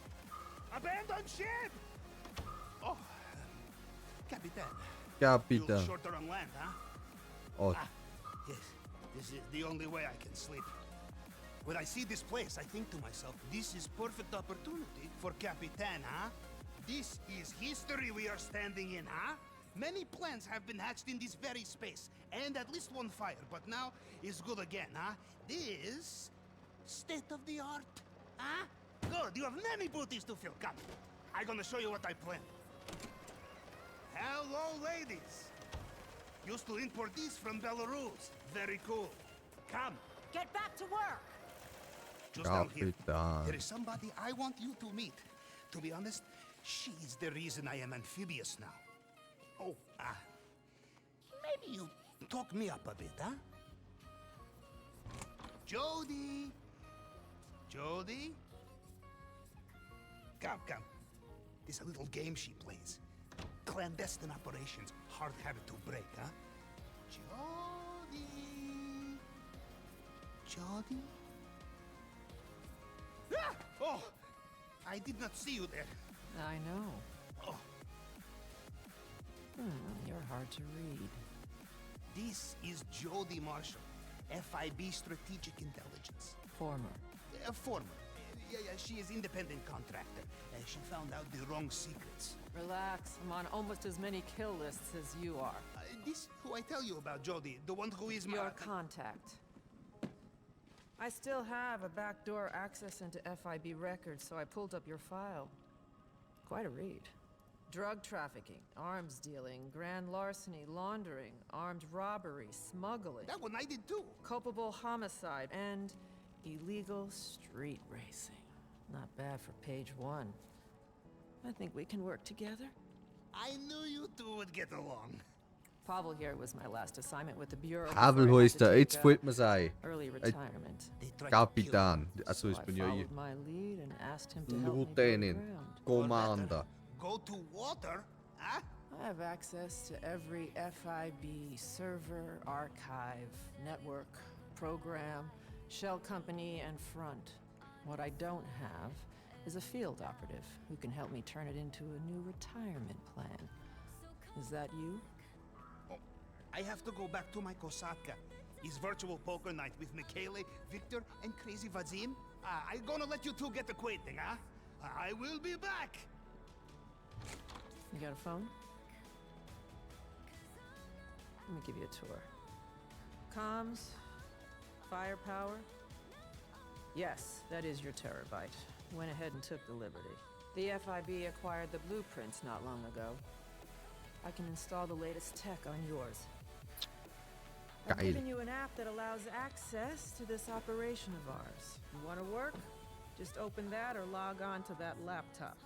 Abandon ship! Oh, Capitan. Capitan. You're shorter on land, huh? Oh. Ah, yes, this is the only way I can sleep. When I see this place, I think to myself, this is perfect opportunity for Capitan, huh? This is history we are standing in, huh? Many plans have been hatched in this very space, and at least one fire, but now is good again, huh? This state of the art, huh? Good, you have many booties to fill. Come, I'm gonna show you what I planned. Hello, ladies. Used to import these from Belarus. Very cool. Come. Get back to work. Just down here. Capitan. There is somebody I want you to meet. To be honest, she is the reason I am amphibious now. Oh, maybe you talk me up a bit, huh? Jody! Jody? Come, come. There's a little game she plays. Clandestine operations. Hard habit to break, huh? Jody! Jody? Ah! Oh! I did not see you there. I know. Oh. You're hard to read. This is Jody Marshall, FIB Strategic Intelligence. Former. Former. Yeah, she is independent contractor. She found out the wrong secrets. Relax, I'm on almost as many kill lists as you are. This who I tell you about, Jody, the one who is my... Your contact. I still have a backdoor access into FIB records, so I pulled up your file. Quite a read. Drug trafficking, arms dealing, grand larceny, laundering, armed robbery, smuggling, That one I did too. culpable homicide, and illegal street racing. Not bad for page one. I think we can work together. I knew you two would get along. Pavel here was my last assignment with the Bureau. Pavel before I had heißt to er, take jetzt a fällt mir's ein. Early retirement. They tried to kill Kapitan. Achso, So ich I bin ja ich. followed my lead and asked him to help me break Lieutenant ground. Commander. Go to water, huh? I have access to every FIB server, archive, network, program, shell company, and front. What I don't have is a field operative who can help me turn it into a new retirement plan. Is that you? Oh, I have to go back to my Kosatka. It's virtual poker night with Michele, Victor, and Crazy Vazim. I'm gonna let you two get acquainted, huh? I will be back. You got a phone? Let me give you a tour. Comms, firepower. Yes, that is your terabyte. Went ahead and took the liberty. The FIB acquired the blueprints not long ago. I can install the latest tech on yours. I've Geil. given you an app that allows access to this operation of ours. You want to work? Just open that or log on to that laptop.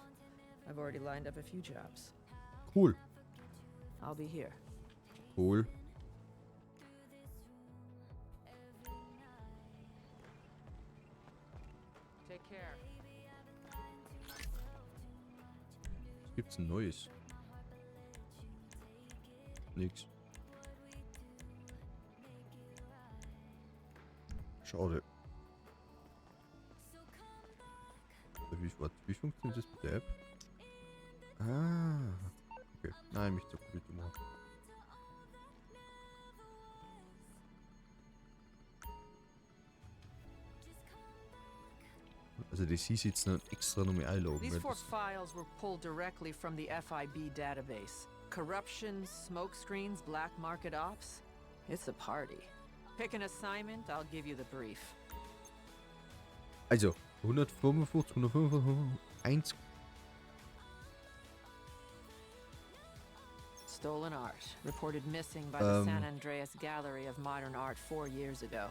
I've already lined up a few jobs. Cool. I'll be here. Cool. Take care. Was gibt's denn Neues? Nix. Schade. Wie, warte, wie funktioniert das mit der App? Ah. Okay. Nein, mich zu Computer machen. Also die sie jetzt noch extra noch mehr einloggen. These weil four das- files were pulled directly from the FIB database. Corruption, smoke screens, black market ops. It's a party. Pick an assignment, I'll give you the brief. Also, 155, 155, 1. Stolen art, reported missing by the San Andreas Gallery of Modern Art 4 years ago.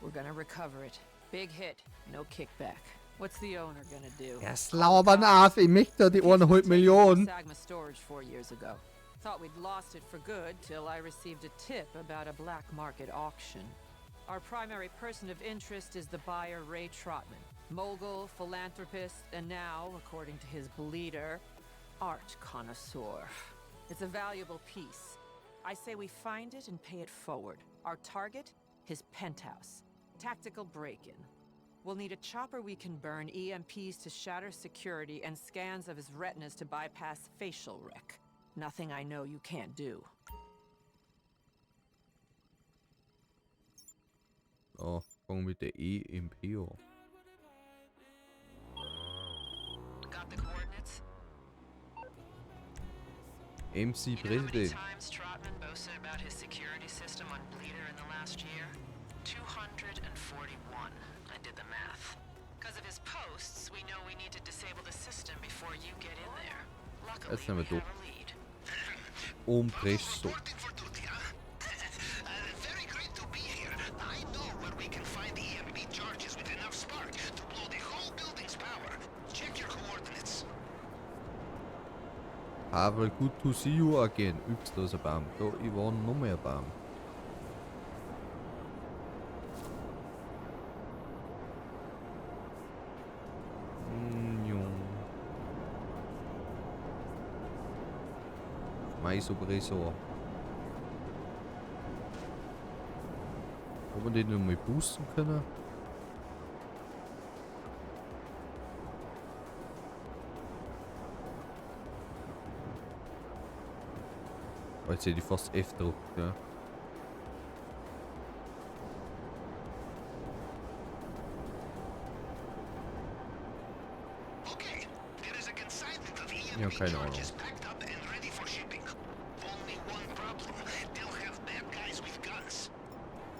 We're gonna recover it. Big hit, no kickback. What's the owner gonna do? Ja, slaubern auf, ich möchte die Piece was 1,5 taken from Millionen. Sagma storage 4 years ago. Thought we'd lost it for good till I received a tip about a black market auction. Our primary person of interest is the buyer Ray Trotman, mogul, philanthropist, and now, according to his bleeder, art connoisseur. It's a valuable piece. I say we find it and pay it forward. Our target? His penthouse. Tactical break-in. We'll need a chopper we can burn, EMPs to shatter security, and scans of his retinas to bypass facial rec. Nothing I know you can't do. Oh, fangen mit der EMP an. Got the coordinates? MC You know how many President. times Trotman boasted about his security system on Bleeder in the last year? 241. I did the math. Because of his posts, we know we need to disable the system before you get in there. Luckily, That's never we have do. a lead. Und presto. Reporting for duty, huh? Very great to be here. I know where we can find the EMP charges with enough spark to blow the whole building's power. Check your coordinates. Pavel, good to see you again. Ups, da ist ein Baum. Da, ich war noch mehr Baum. Jo. Schmeiß Obressor. Ob wir den noch mal boosten können? Jetzt hätte ich fast F gedrückt, ja. Okay, there is a consignment of Ja, EMP keine Ahnung. charges packed up and ready for shipping. Only one problem. They'll have bad guys with guns.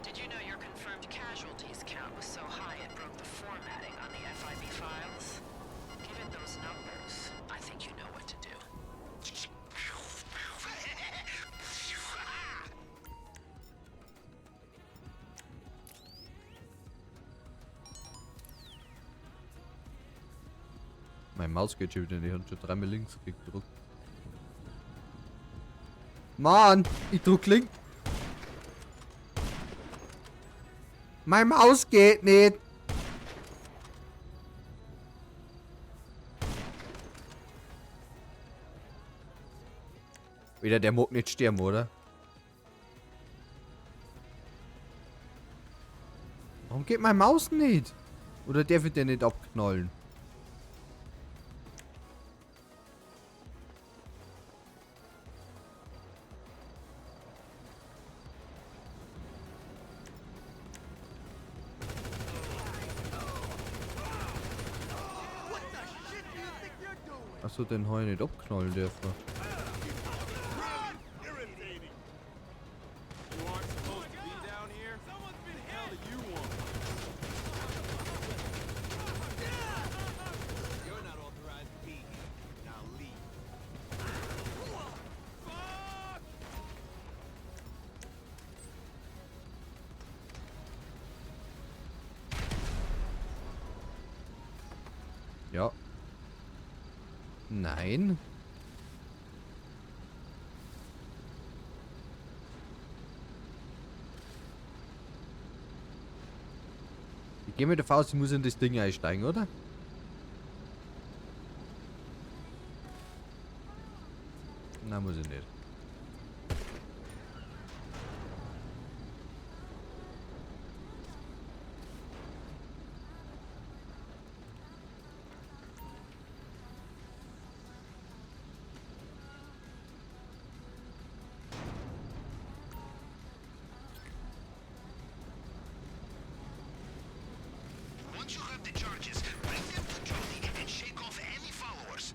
Did you know your confirmed casualties count was so high it broke the formatting on the FIB files? Given those numbers, I think you know what to do. Mein Maus geht schon wieder nicht. Ich hab schon dreimal links gedrückt. Mann, ich drück links. Mein Maus geht nicht. Wieder der mag nicht sterben, oder? Warum geht mein Maus nicht? Oder der wird der nicht abknallen? Achso, den habe ich nicht abknallen dürfen. Irritating. You aren't supposed to be down here. Someone's been hell do you want? You're not authorized to be here. Now leave. Fuck! Ja. Nein. Ich gehe mit der Faust, ich muss in das Ding einsteigen, oder? Nein, muss ich nicht. Once you have the charges, bring them to Jody and shake off any followers.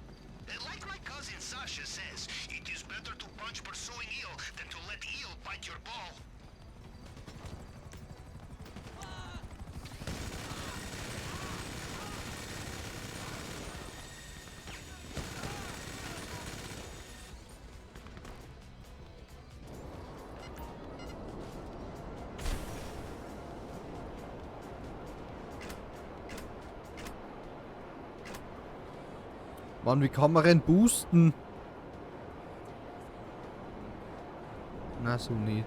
Like my cousin Sasha says, it is better to punch pursuing eel than to let eel bite your ball. Mann, wie kann man denn boosten? Na, so nicht.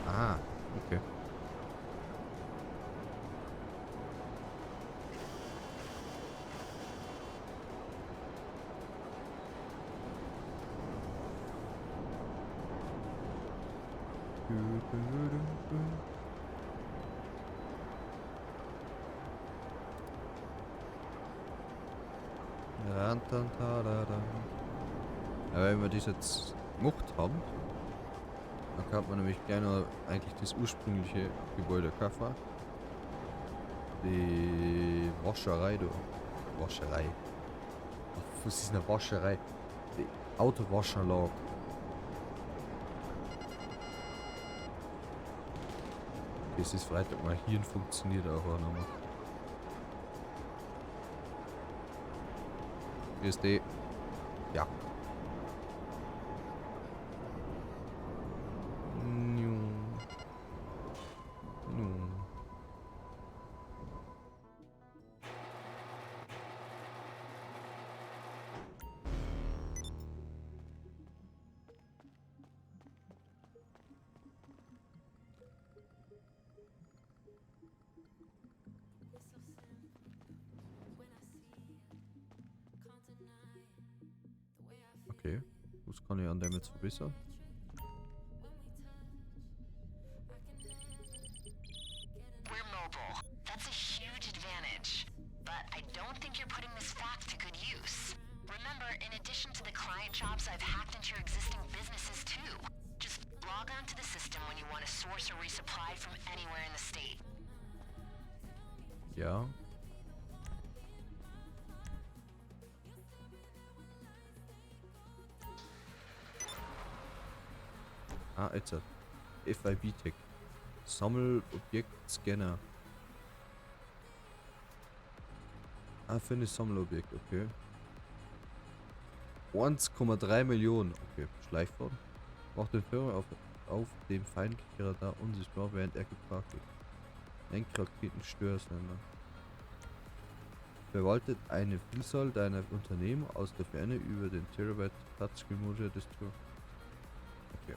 Ah, okay. Ja, wenn wir das jetzt gemacht haben, dann kann man nämlich gleich noch eigentlich das ursprüngliche Gebäude kaufen. Die Wascherei da. Wascherei. Ach, was ist eine Wascherei? Die Autowaschanlage. Das ist Freitag, mein Hirn funktioniert auch noch mal. Hier ist die. Ja. Okay, was kann ich an dem jetzt verbessern? We're mobile. That's a huge advantage. addition to the client jobs, I've hacked into your existing businesses too. Just log on to the system when you want to source or resupply from anywhere in the state. Ja. Ah, jetzt. FIB-Tech. Sammelobjekt-Scanner. Ah, finde Sammelobjekt, okay. 1,3 Millionen. Okay, Schleichfahren. Macht den Führer auf dem feindlichen Radar unsichtbar, während er geparkt wird. Lenkraketenstörsender. Verwaltet eine Vielzahl deiner Unternehmen aus der Ferne über den Terabyte Touchscreen-Monitor des Tour. Okay.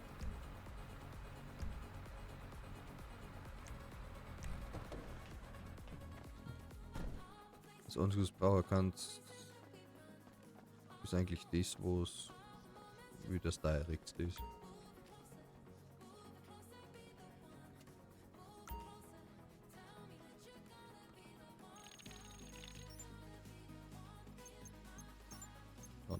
Das unseres Braucher kannst ist eigentlich das, wo es wie das Direct ist. Oh nein.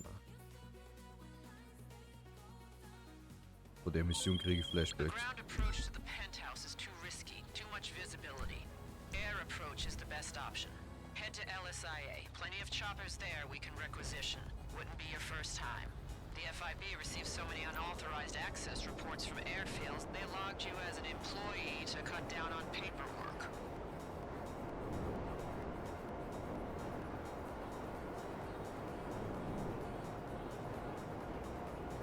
Vor der Mission kriege ich The Flashbacks. ground approach to the penthouse is too risky, too much visibility. Air approach is the best option. Head to LSIA. Plenty of choppers there we can requisition. Wouldn't be your first time. The FIB receives so many unauthorized access reports from airfields, they logged you as an employee to cut down on paperwork.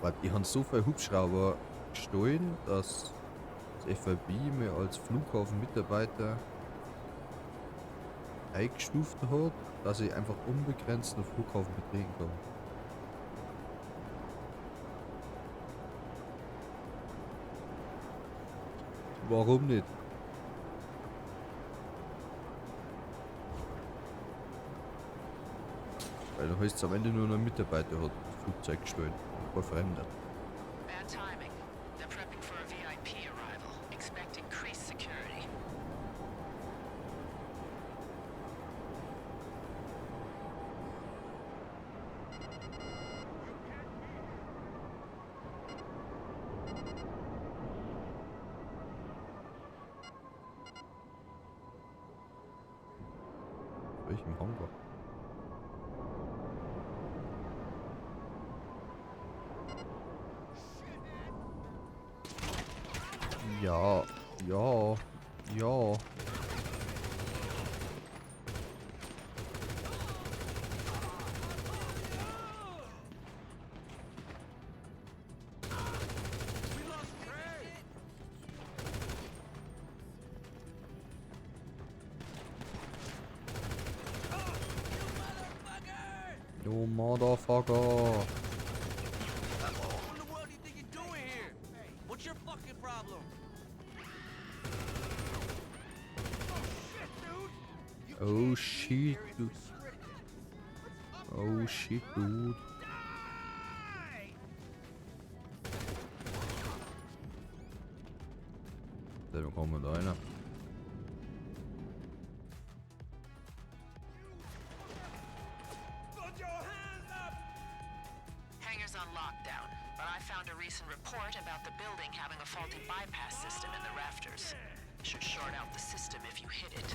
Warte, die haben so viel Hubschrauber gestohlen, dass das FIB mir als Flughafenmitarbeiter eingestuft hat, dass ich einfach unbegrenzt den Flughafen betreten kann. Warum nicht? Weil dann heißt es am Ende nur noch ein Mitarbeiter hat das Flugzeug gestohlen. Ein Fremder. Bad timing. They're prepping for a VIP arrival. Expect increased security. Welchem Hangar? Ja, ja, ja. You motherfucker. What in the world do you think you're doing here? What's your fucking problem? Oh shit, dude. Oh shit, dude. Da kommen da einer. Put your hands up! Hangar's on lockdown, but I found a recent report about the building having a faulty bypass system in the rafters. Should short out the system if you hit it.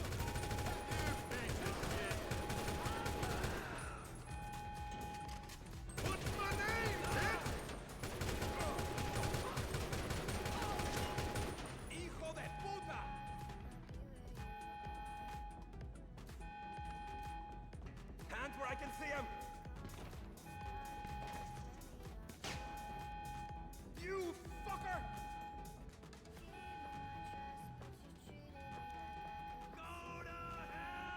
What's my name, bitch? Hijo de puta! Hands where I can see 'em! You fucker! Go to hell!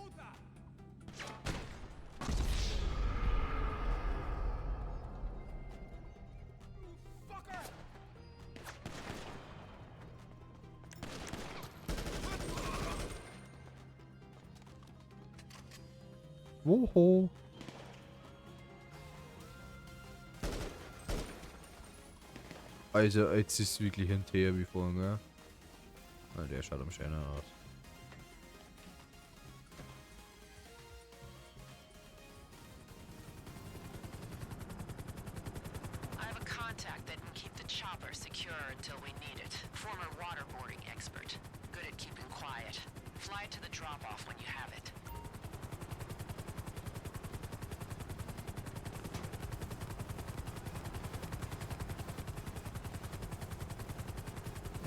Puta! You fucker! Woho. Also, jetzt ist wirklich ein Teer wie vorhin, gell? Na, der schaut am schöner aus. I have a contact that can keep the chopper secure until we need it. Former waterboarding expert. Good at keeping quiet. Fly to the drop-off when you have it.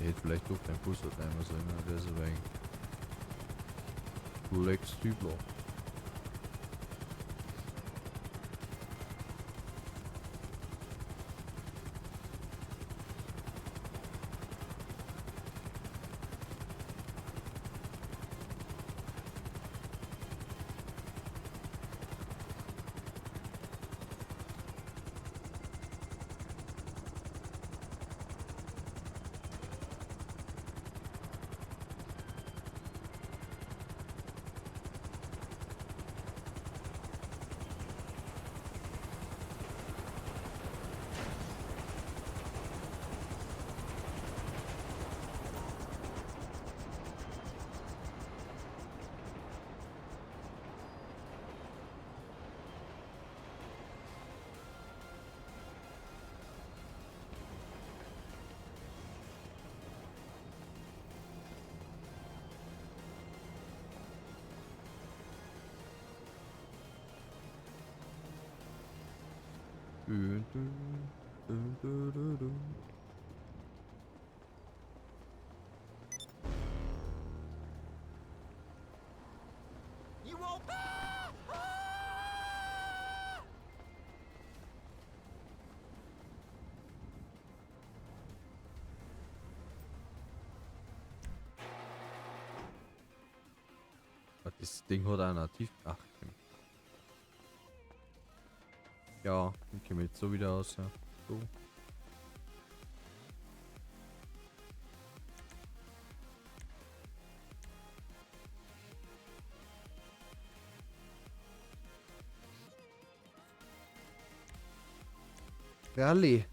Ich hätte vielleicht doch den Bus einmal sollen, der ist ein wenig flexibler. Dun, dun, dun, dun, dun, dun. You won't. Ah! Ah! Ah, das Ding hat einer tief. Ach, komm. Ja, dann kommen wir jetzt so wieder aus, ja. So. Rally.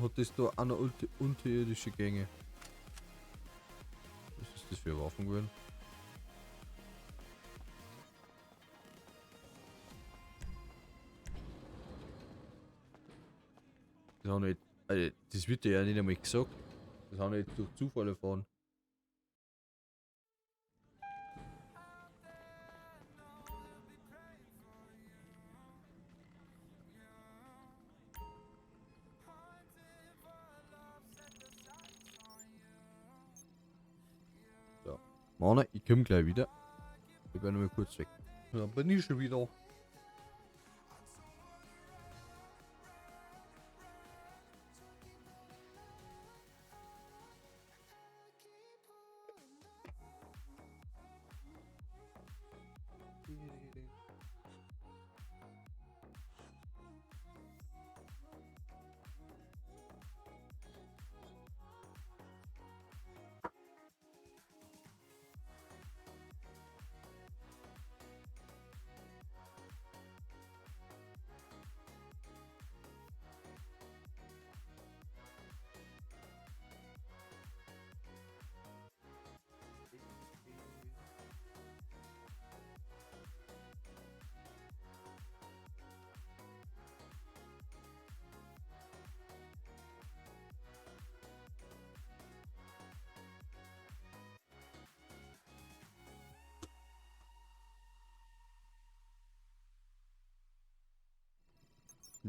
Hat das da auch noch unterirdische Gänge? Was ist das für Waffen gewesen? Das haben nicht, also das wird dir ja nicht einmal gesagt. Das haben wir jetzt durch Zufall erfahren. So. Mane, ich komm gleich wieder. Ich bin nur mal kurz weg. Dann bin ich schon wieder.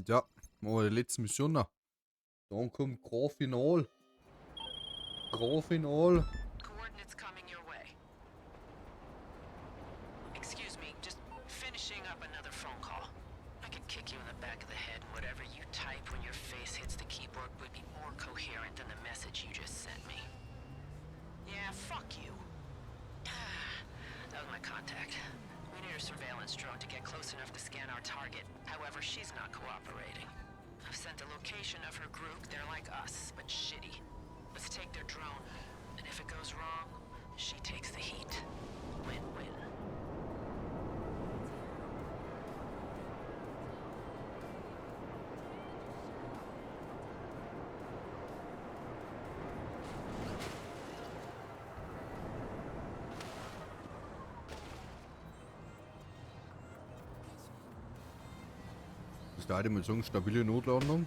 Ja, machen wir die letzte Mission noch. Dann kommt Grand Final. Grand Final. Coordinates coming your way. Excuse me, just finishing up another phone call. I could kick you in the back of the head and whatever you type when your face hits the keyboard would be more coherent than the message you just sent me. Yeah, fuck you. That was my contact. We need her surveillance drone to get close enough to scan our target. However, she's not cooperating. I've sent the location of her group. They're like us, but shitty. Let's take their drone. And if it goes wrong, she takes the heat. Win-win. Ist da mit so einer stabile Notlandung?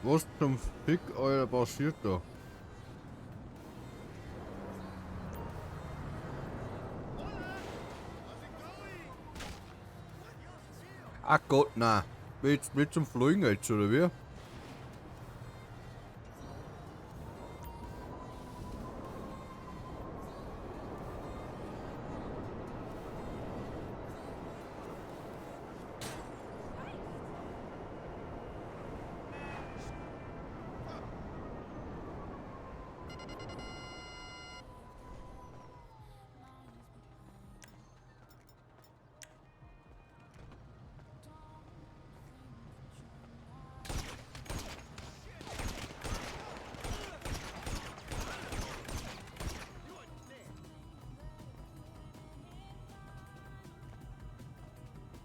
Was zum Fick, Alter, passiert da? Ach Gott, na. Willst du zum Fliegen jetzt, oder wie?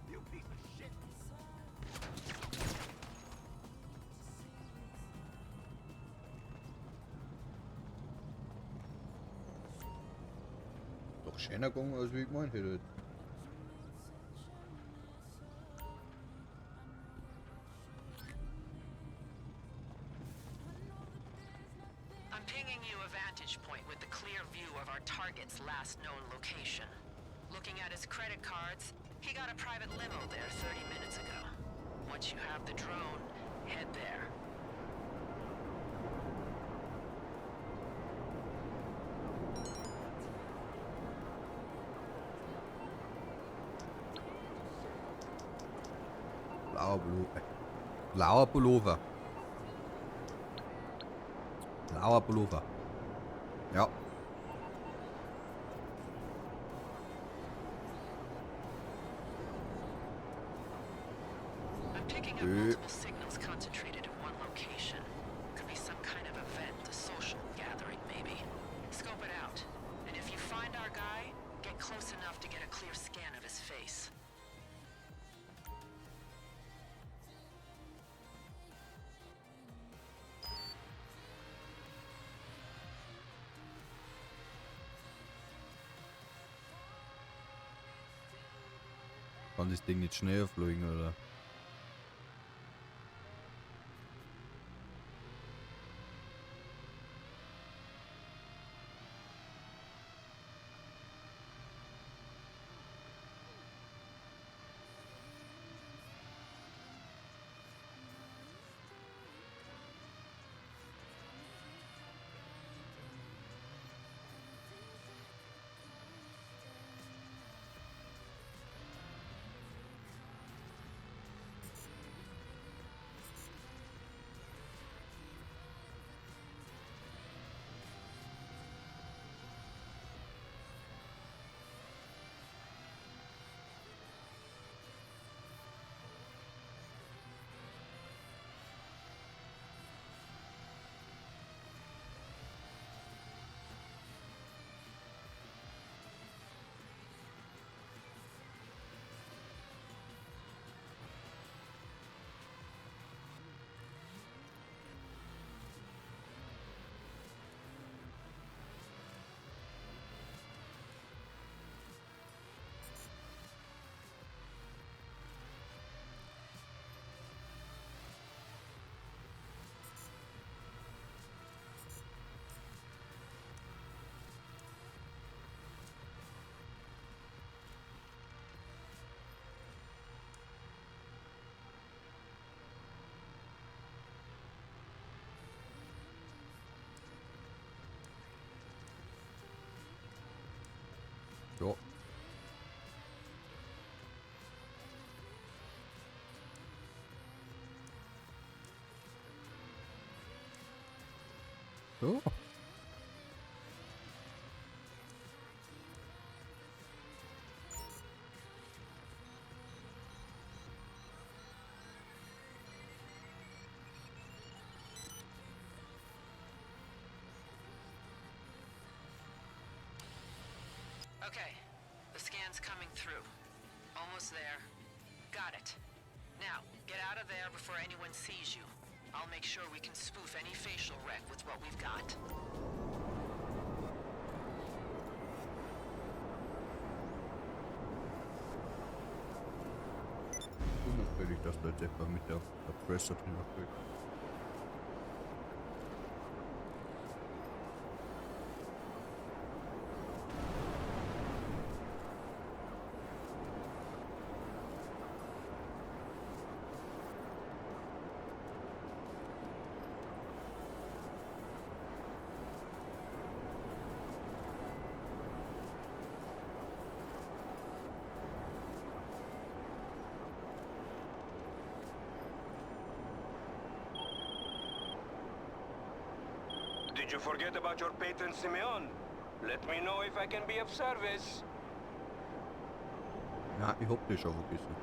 You piece of shit! Doch schöner gegangen, als wie ich gemeint hätte. I'm pinging you a vantage point with the clear view of our target's last known location. Looking at his credit cards, he got a private limo there 30 minutes ago. Once you have the drone, head there. Blauer Pullover. Blauer Pullover. Blauer Pullover. Ja. I'm picking up multiple signals concentrated in one location. Could be some kind of event, a social gathering maybe. Scope it out. And if you find our guy, get close enough to get a clear scan of his face. Kann das Ding nicht schneller fliegen, oder? Ja. So. Okay, the scan's coming through. Almost there. Got it. Now, get out of there before anyone sees you. I'll make sure we can spoof any facial rec with what we've got. Unauffällig, dass der Depper mit der Pressure drüber fliegt. Did you forget about your patron Simeon? Let me know if I can be of service. Ja, ich hab das schon vergessen.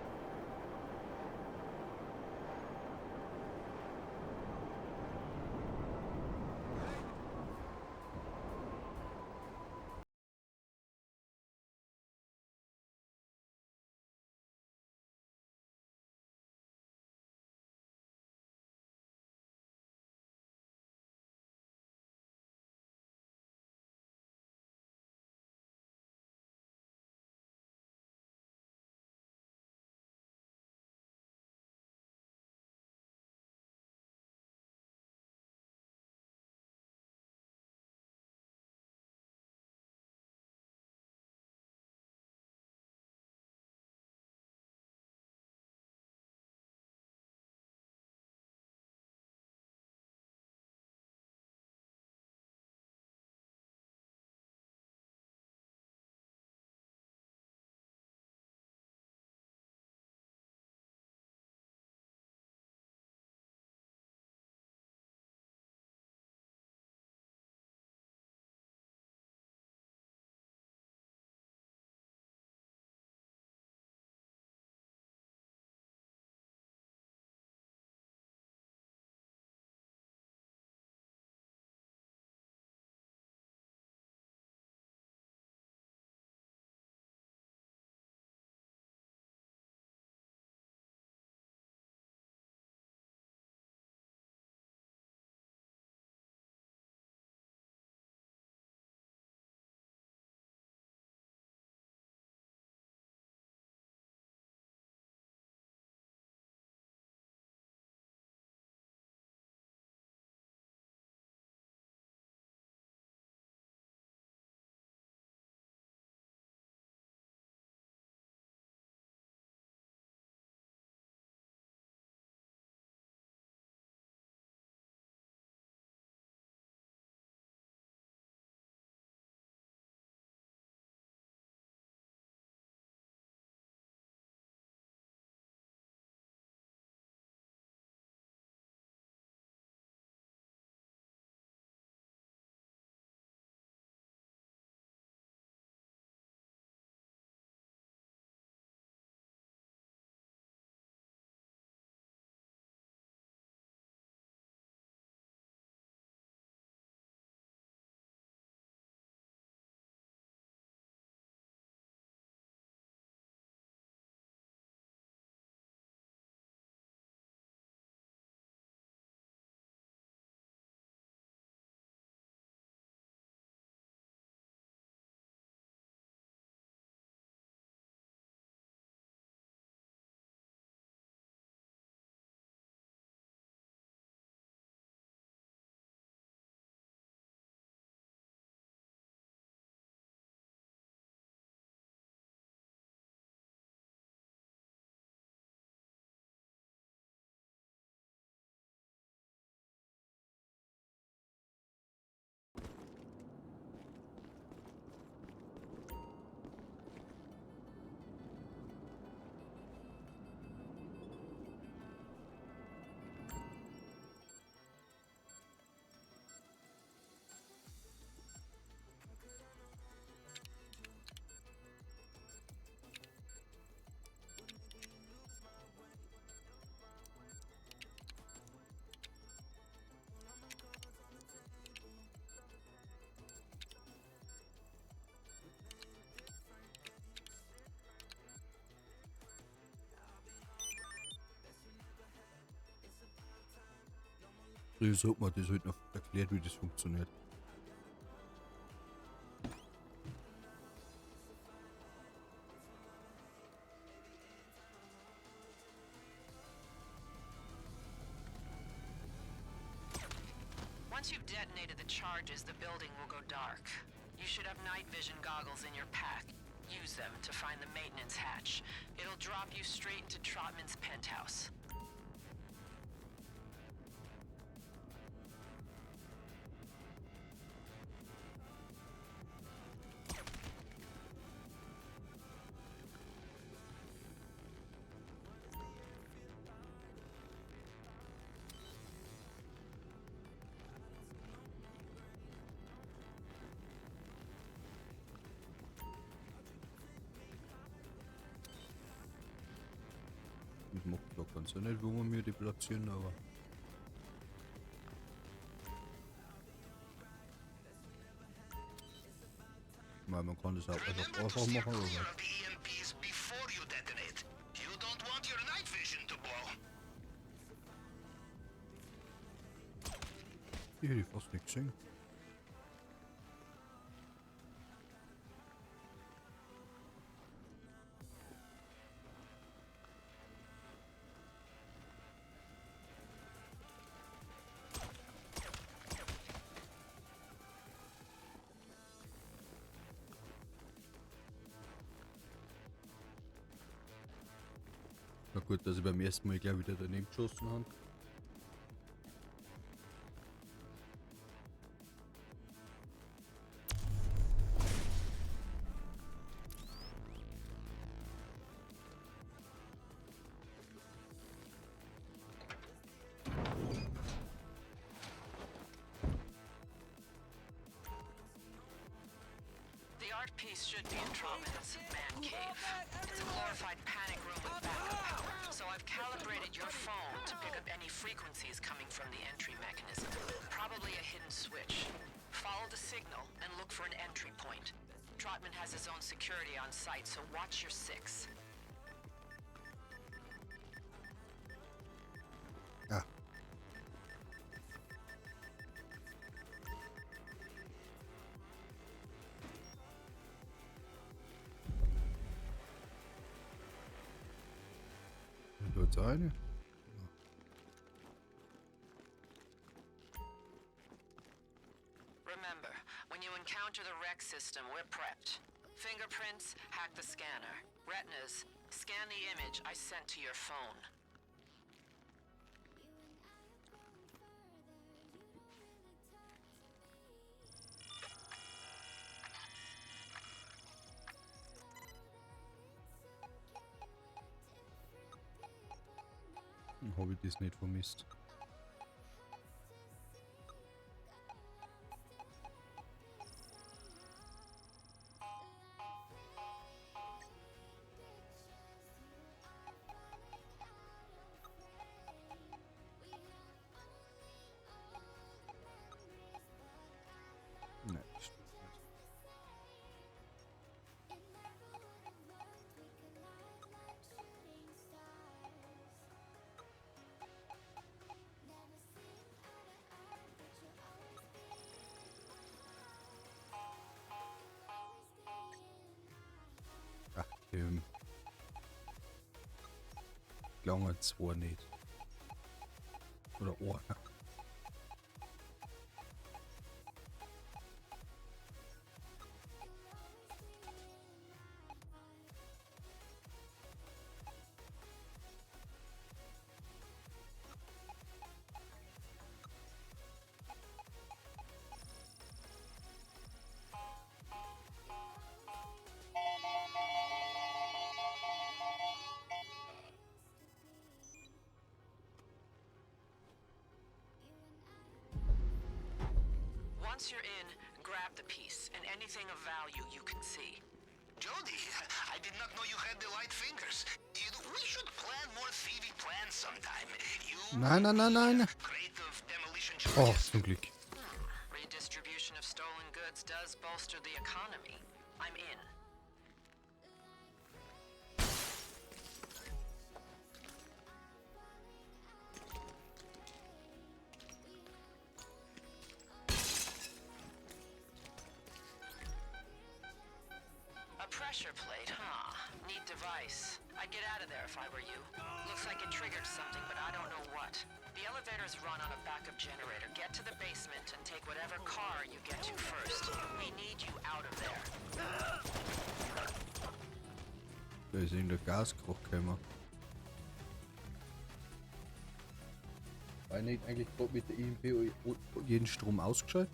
Früher so hat man das halt noch erklärt, wie das funktioniert. Once you've detonated the charges, the building will go dark. You should have night vision goggles in your pack. Use them to find the maintenance hatch. It'll drop you straight into Trotman's penthouse. Das macht zwar keinen Sinn nicht, wo wir mir die platzieren, aber. Ich meine, man kann das auch einfach Remember to einfach steer machen, clear aber. of the EMPs before you detonate. You don't want your night vision to blow. Die hätte ich fast nicht gesehen. Na gut, dass ich beim ersten Mal gleich wieder daneben geschossen habe. The art piece should be in Trotman's man cave. It's a glorified panic room with backup power. So I've calibrated your phone to pick up any frequencies coming from the entry mechanism. Probably a hidden switch. Follow the signal and look for an entry point. Trotman has his own security on site, so watch your six. Ah. Da jetzt eine. Remember, when you encounter the rec system, we're prepped. Fingerprints, hack the scanner. Retinas, scan the image I sent to your phone. Habe ich das nicht vermisst. Nein, das stimmt nicht. Ach, Gelangen zwar nicht. Oder einer. Once you're in, grab the piece and anything of value you can see. Jody, I did not know you had the light fingers. We should plan more thievy plans sometime. You Nein, nein, nein, nein. crate of demolition Oh, charges. zum Glück. Redistribution of stolen goods does bolster the economy. I'm in. Pressure plate, huh? Neat device. I'd get out of there if I were you. Looks like it triggered something, but I don't know what. The elevators run on a backup generator. Get to the basement and take whatever car you get to first. We need you out of there. Da ist irgendein Gasgeruch gekommen. War ich nicht eigentlich gerade mit der EMP jeden Strom ausgeschaltet?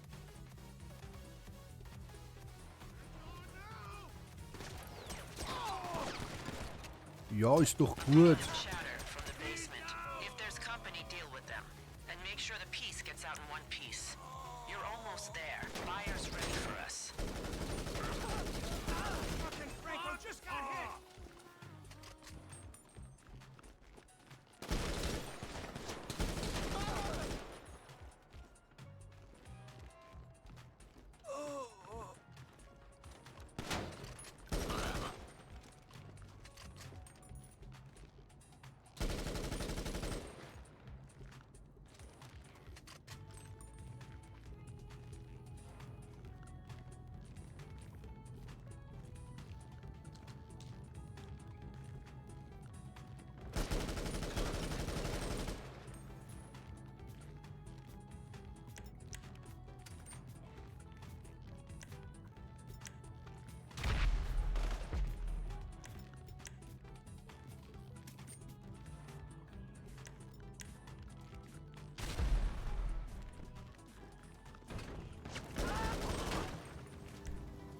Ja, ist doch gut. Chatter from the basement. If there's company, deal with them. And make sure the piece gets out in one piece. You're almost there. Buyer's ready for us. Fucking Franco just got hit!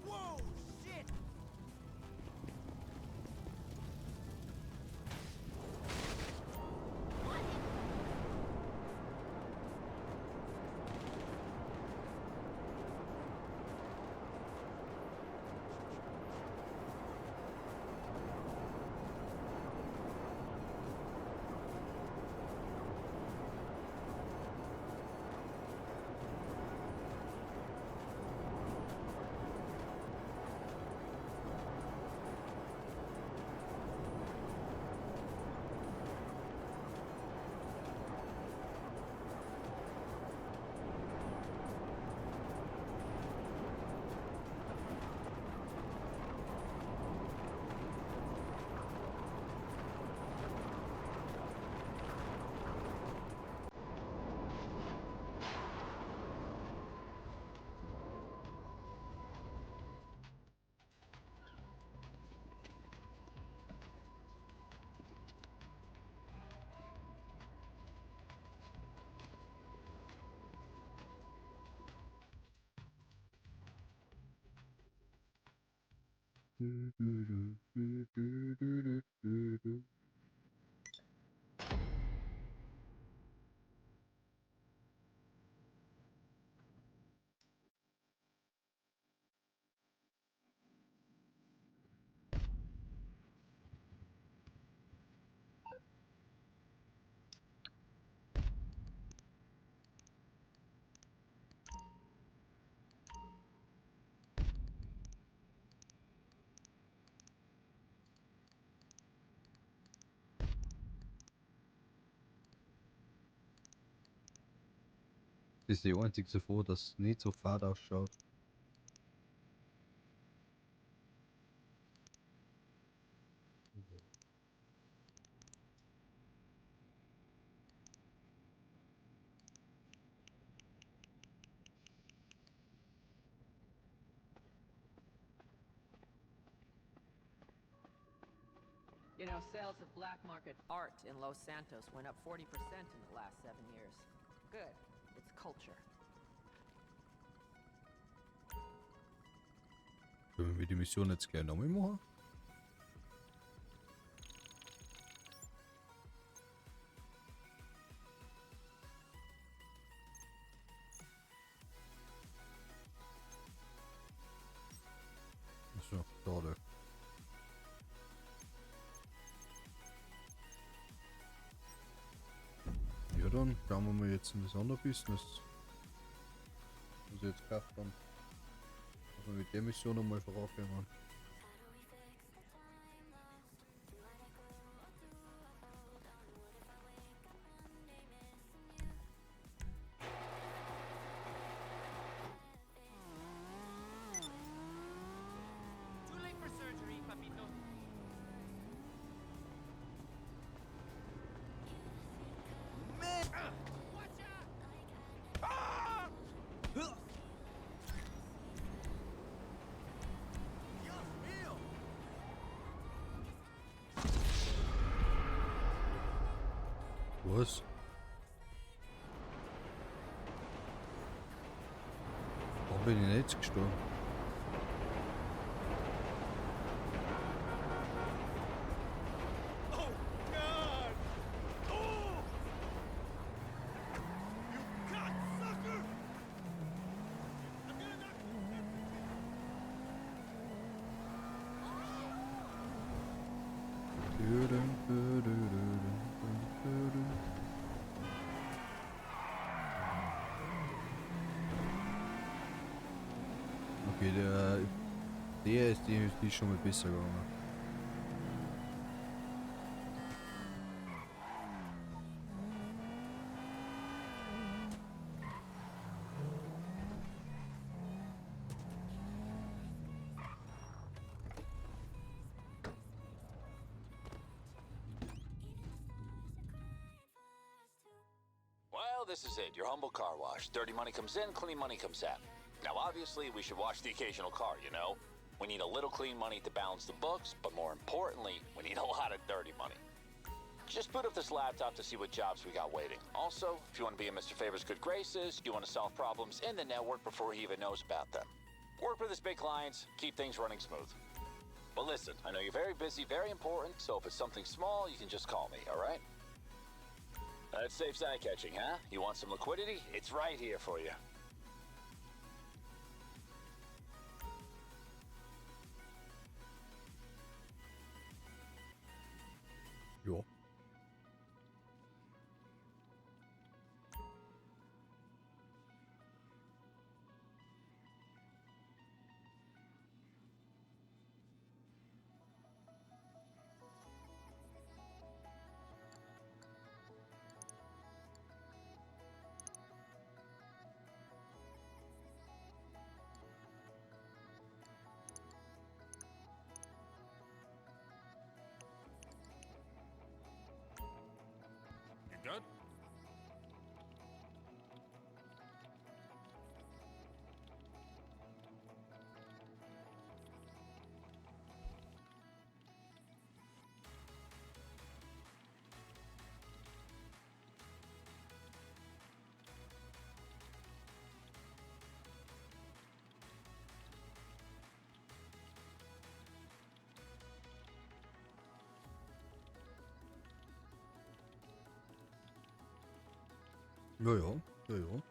Whoa, shit! Das ist die einzige Foto, das nicht so fad ausschaut. You know, sales of black market art in Los Santos went up 40% in the last 7 years. Good. It's culture. Können wir die Mission jetzt gleich nochmal machen? Achso, schade. Ja, dann schauen wir mal jetzt in das andere Business. Was ich jetzt gekauft haben. Also mit der Mission nochmal vorankommen. Too late for surgery. Was? Da bin ich nicht gestorben. Oh, God! Oh! You cocksucker! I'm gonna knock Okay, der ist definitiv schon mal besser gegangen. Well, this is it, your humble car wash. Dirty money comes in, clean money comes out. Now, obviously, we should wash the occasional car, you know? We need a little clean money to balance the books, but more importantly, we need a lot of dirty money. Just boot up this laptop to see what jobs we got waiting. Also, if you want to be in Mr. Faber's good graces, you want to solve problems in the network before he even knows about them. Work with his big clients, keep things running smooth. But listen, I know you're very busy, very important, so if it's something small, you can just call me, all right? That safe's eye-catching, huh? You want some liquidity? It's right here for you. Ja. You good? Ja, ja, ja, ja.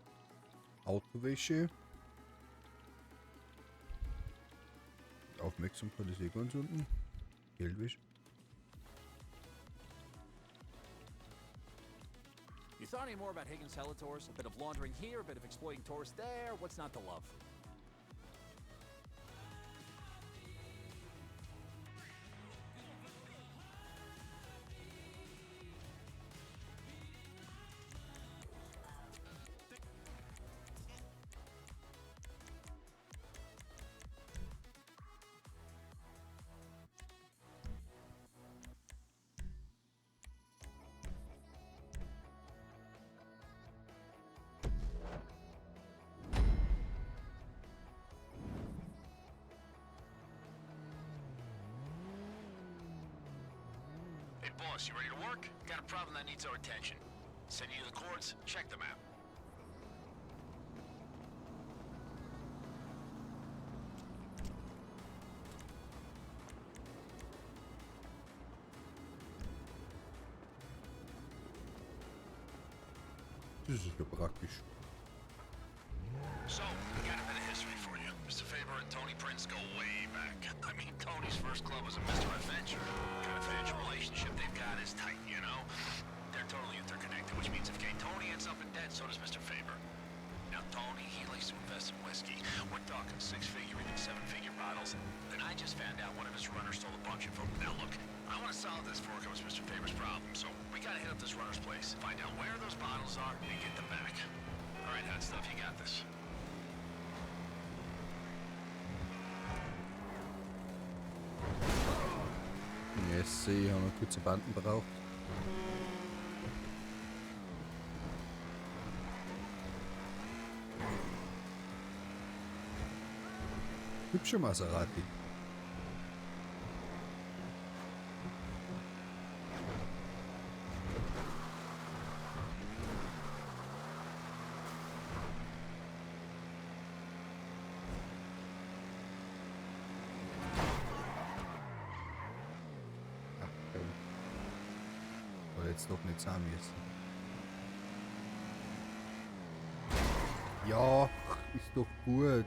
Autowäsche. Aufmerksamkeit ist eh ganz unten. Geldwäsche. You thought any more about Higgins Helitours? A bit of laundering here, a bit of exploiting tourists there. What's not to love? Hey, boss, you ready to work? Got a problem that needs our attention. Send you the coords, check them out. Das ist ja praktisch. So, we got a bit of history for you. Mr. Faber and Tony Prince go way back. I mean, Tony's first club was a Mr. Adventure. Kind of financial relationship they've got is tight, you know? They're totally interconnected, which means if Gay Tony ends up in debt, so does Mr. Faber. Now, Tony, he likes to invest in whiskey. We're talking six-figure, even seven-figure bottles. And I just found out one of his runners stole a bunch of them. Now, look, I want to solve this before it becomes Mr. Faber's problem, so we gotta hit up this runner's place, find out where those bottles are, and get them back. All right, hot stuff, you got this. Yes, ich habe noch kurze Banden braucht. Hübscher Maserati. Jetzt doch nicht sein müssen. Ja, ist doch gut.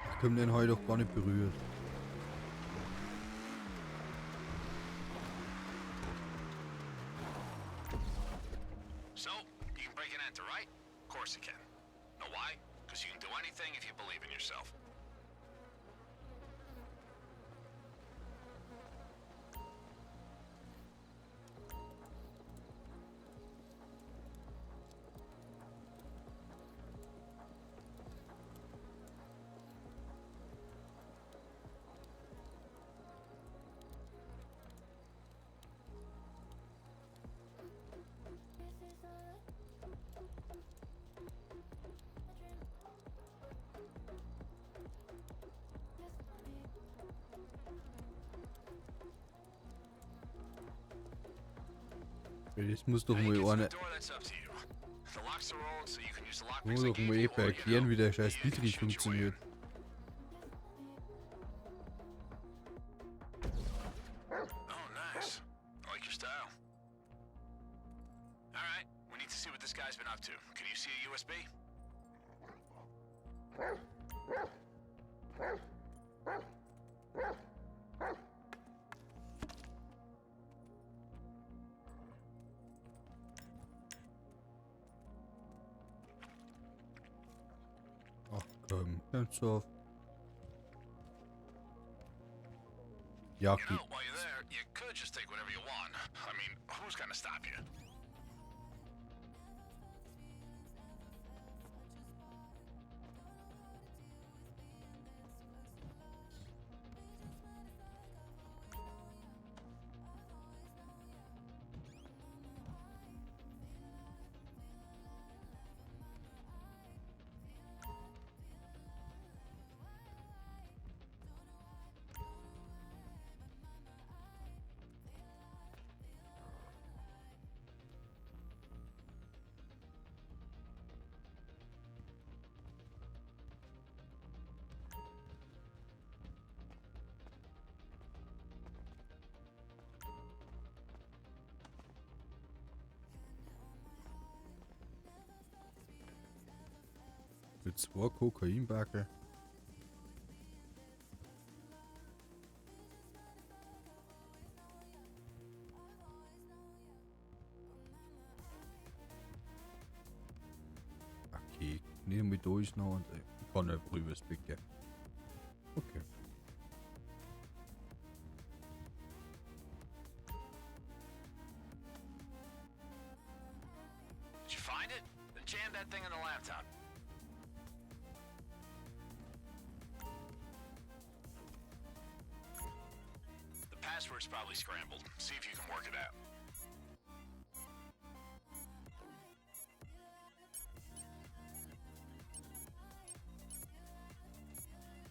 Ach komm, den habe ich doch gar nicht berührt. So, you can break and enter, right? Of course you can. Know why? Because you can do anything if you believe in yourself. Das muss doch mal einer. Muss doch mal jemand erklären, wie der scheiß Dietrich funktioniert. Oh, nice. I like your style. All right, we need to see what this guy's been up to. Can you see a USB? Ach komm, ernsthaft. Ja, You geht. know, while you're there, you could just take whatever you want. I mean, who's gonna stop you? Mit 2 Kokainbacke. Okay, nehmen wir durch noch und ich kann einfach übers Big. Okay. Did you find it? Then jam that thing in the laptop. The password's probably scrambled. See if you can work it out.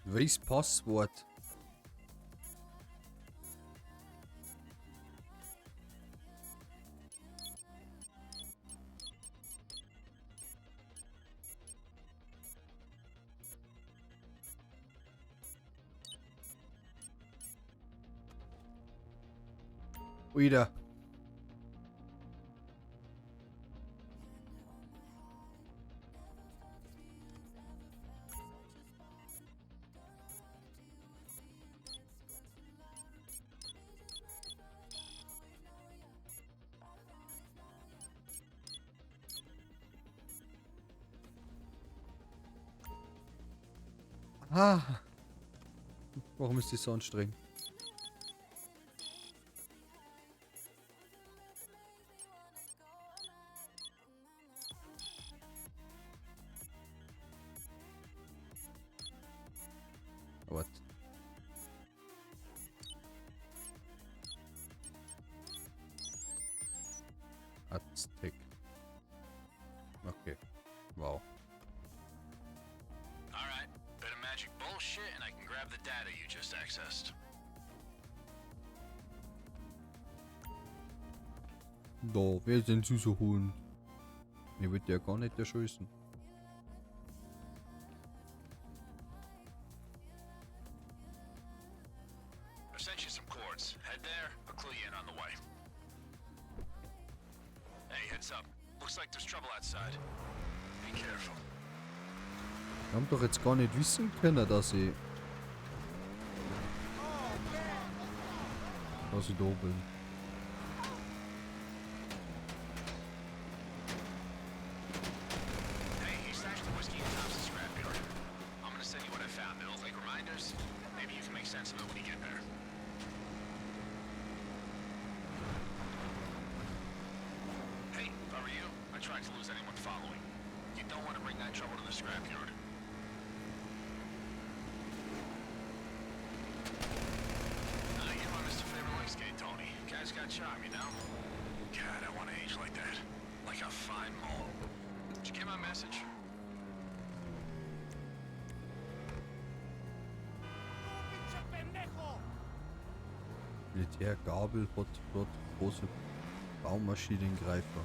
Welches Passwort? Wieder. Ah. Warum ist das so anstrengend? Aztec. Okay. Wow. All right, bit of magic bullshit, and I can grab the data you just accessed. Da, wer ist denn süßer Hund? Ich will ja gar nicht erschießen. I've sent you some cords. Head there, I'll clue you in on the way. Hey, heads up. Looks like there's trouble outside. Be careful. Wir haben doch jetzt gar nicht wissen können, dass ich da bin. Hey, he stashed the whiskey in Thompson's scrapyard. I'm gonna send you what I found. They look like reminders. Maybe you can make sense of it when you get there. Hey, if I were you, I'd try to lose anyone following. You don't want to bring that trouble to the scrapyard. You know, Mr. Favorite likes gay Tony. Guy's got charm, you know? God, I want to age like that. Like a fine mole. Did you get my message? Militär, Gabel, Hotspot, große Baumaschinengreifer.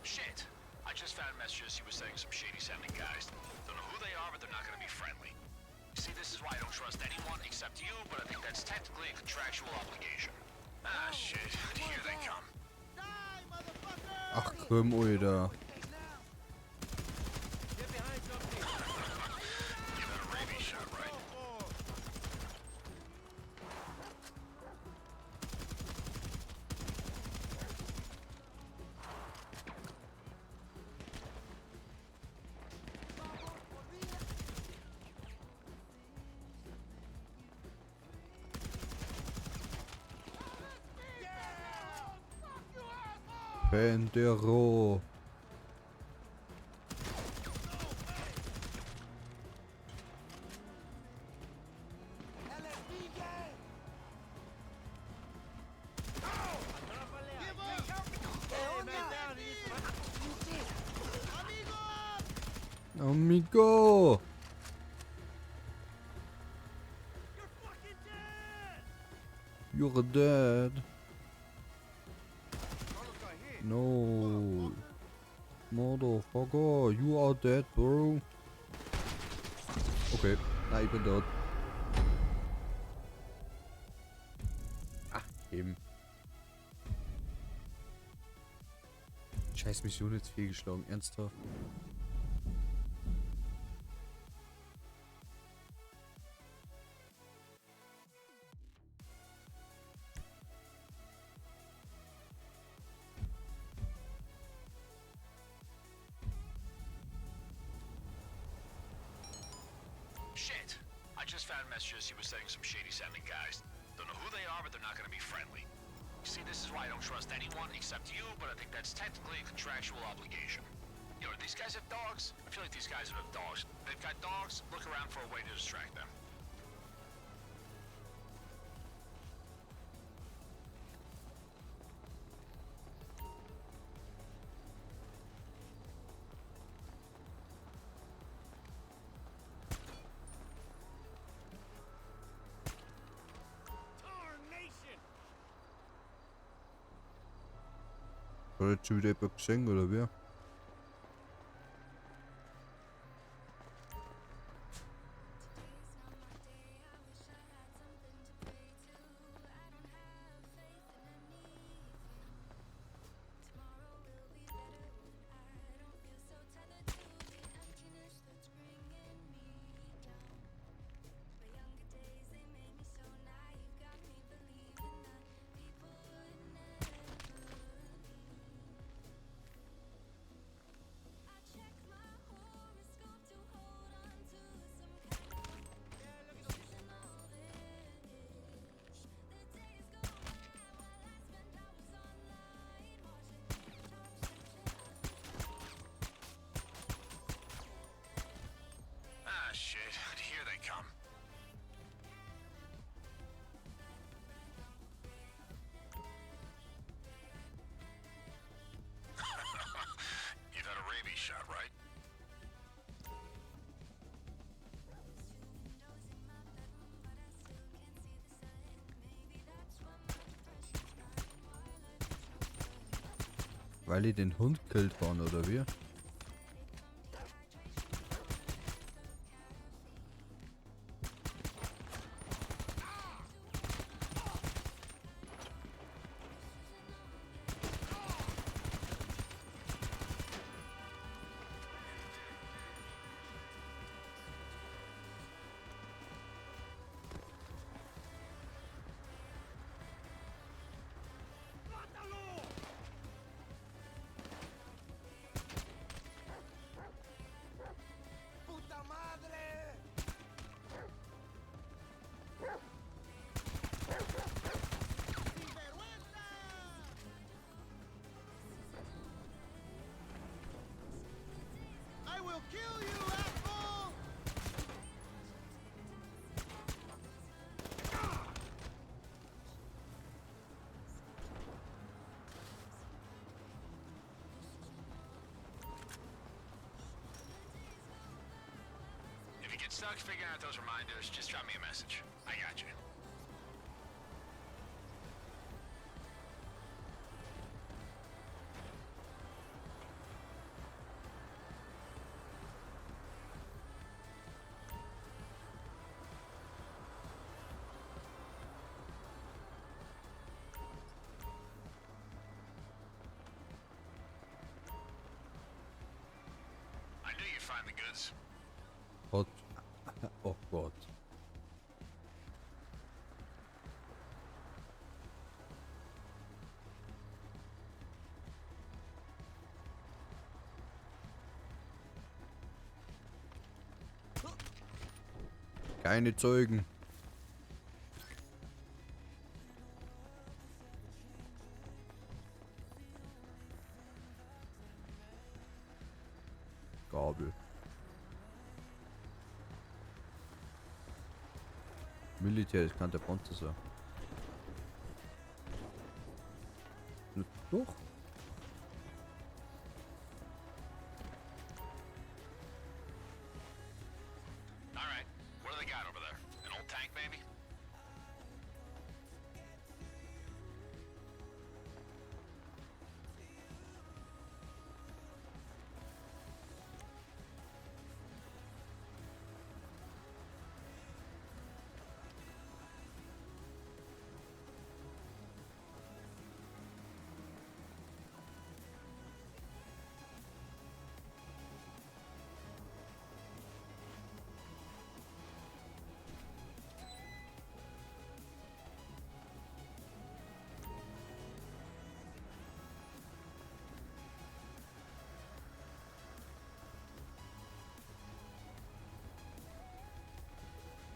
Shit! I just found messages he was sending some shady sounding guys. Don't know who they are, but they're not gonna be friendly. You see, this is why I don't trust anyone except you, but I think that's technically a contractual obligation. Ah, shit. Here they come. Ach komm, Alter. Get behind something! Give it a rabies shot, right? Pendero. Amigo! You're dead. No. Motherfucker, you are dead, bro. Okay, na, ich bin tot. Ach, eben. Scheiß Mission jetzt fehlgeschlagen, ernsthaft. Shit! I just found messages he was sending some shady sounding guys. Don't know who they are, but they're not gonna be friendly. You see, this is why I don't trust anyone except you, but I think that's technically a contractual obligation. Yo, do these guys have dogs? I feel like these guys would have dogs. They've got dogs, look around for a way to distract them. Tarnation! Hat jetzt schon wieder jemand gesehen, oder wie? Weil ich den Hund gekillt habe, oder wie? Puta madre! I will kill you, asshole! If you get stuck figuring out those reminders, just drop me a message. I got you. I knew you'd find the goods. Hat. Oh Gott. Keine Zeugen. Gabel. Militär, das kann der Panzer sein. Na Doch. All right, what do they got over there? An old tank, maybe?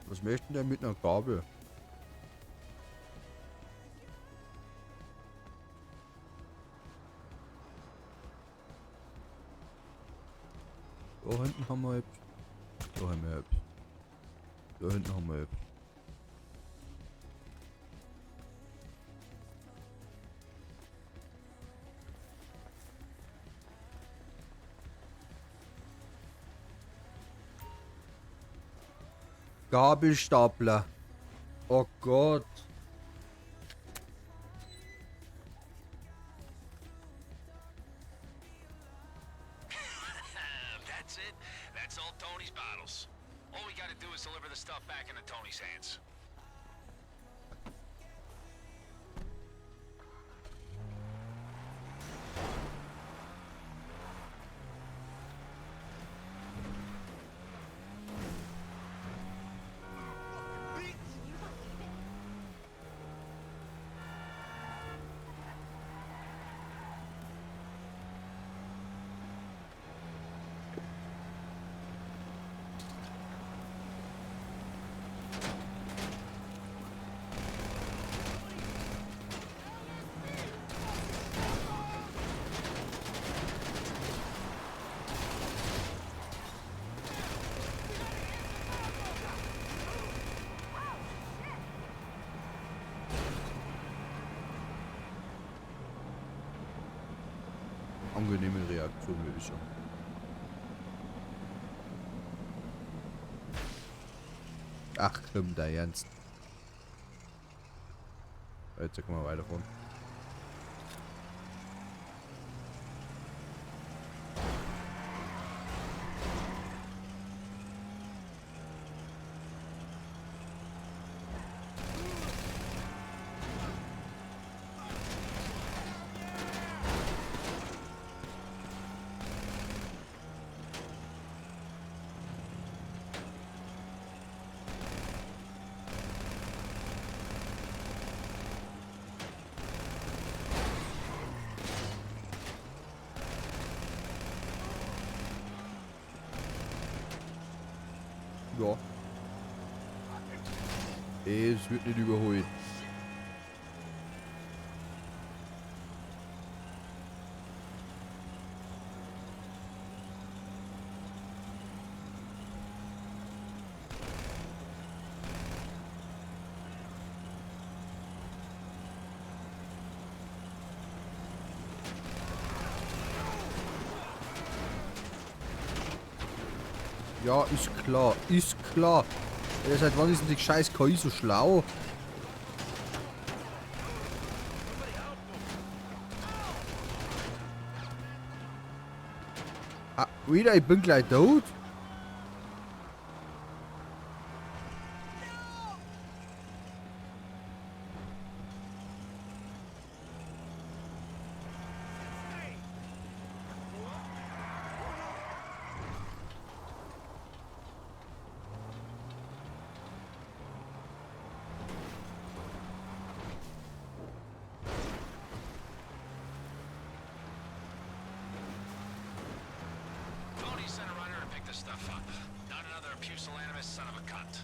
Was möchte denn der mit einer Gabel? Da hinten haben wir etwas. Da haben wir etwas. Da hinten haben wir etwas. Gabelstapler. Oh Gott. That's it. That's all Tony's bottles. All we gotta do is deliver the stuff back into Tony's hands. Angenehme Reaktion, würde ich sagen. Ach komm, da ernst. Jetzt können wir weiterfahren. Ja. Es wird nicht überholt. Ja, ist klar, ist klar. Ja, seit wann ist denn die scheiß KI so schlau? Ah, wieder, ich bin gleich tot. Tony sent a runner to pick this stuff up. Not another pusillanimous son of a cunt.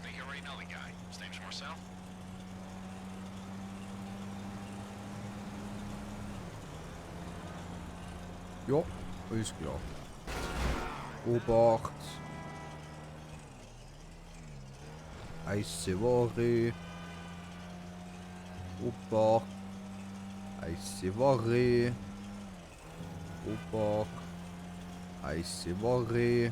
Think you already know the guy. His name's Marcel. Ja, ist klar. Obacht. Heiße Ware. Obacht. Heiße Ware. Obacht. Heiße Ware.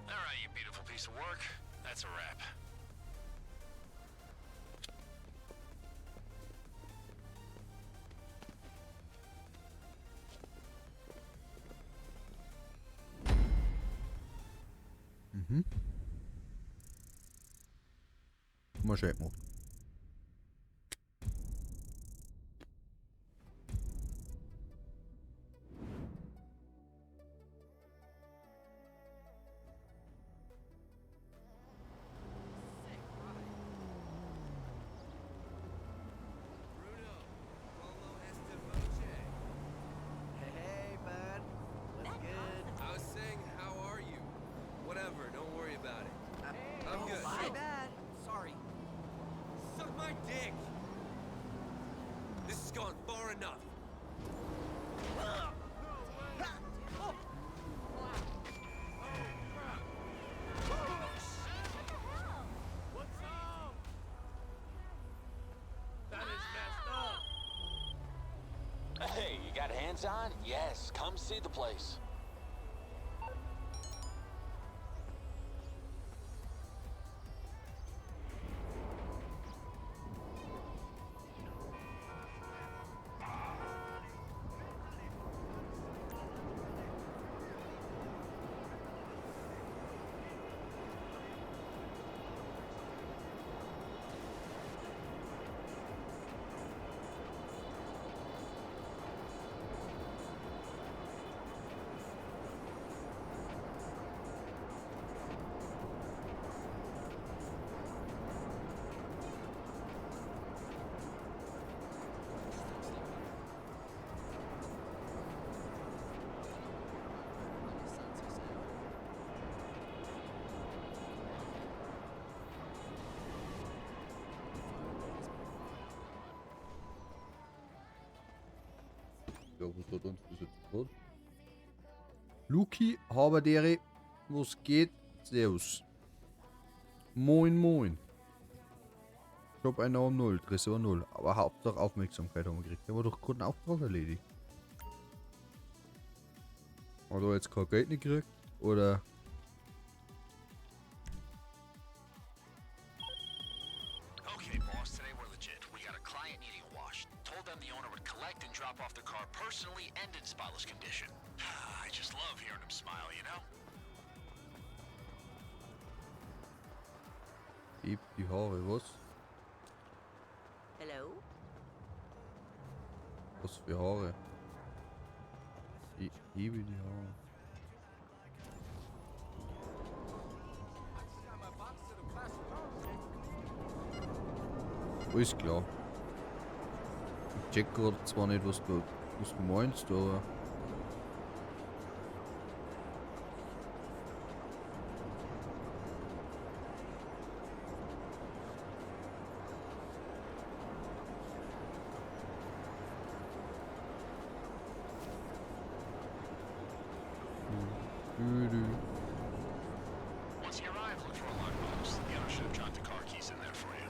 All right, you beautiful piece of work. That's a wrap. Mal schön gemacht. Bruno, como esta voce? Hey, bud. What's good? I was saying, how are you? Whatever, don't worry about it. I'm good. My bad. Sorry. Suck my dick! This has gone far enough. Hey, you got hands on? Yes, come see the place. Ja, was hat uns bis jetzt gebracht? Luki, Haberdere, was geht? Servus. Moin, moin. Job 1 um 0, Tresor 0. Aber Hauptsache Aufmerksamkeit haben wir gekriegt. Der war doch gerade einen Auftrag erledigt. Hat er jetzt kein Geld nicht gekriegt? Oder? Okay, boss, today we're legit. We got a client needing a wash. Told them the owner would collect and drop off the car personally and in spotless condition. I just love hearing him smile, you know? Hebt die Haare, was? Die Haare. Ich hebe die Haare. Alles klar. Ich check gerade zwar nicht, was du meinst, aber... Once you arrive, look for a lockbox. The owner should have dropped the car keys in there for you.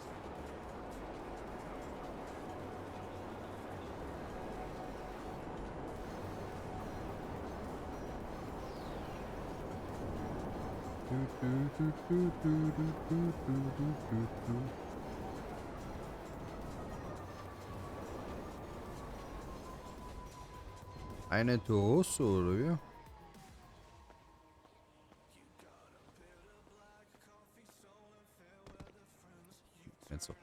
Eine Torosso, oder wie? Nicht so.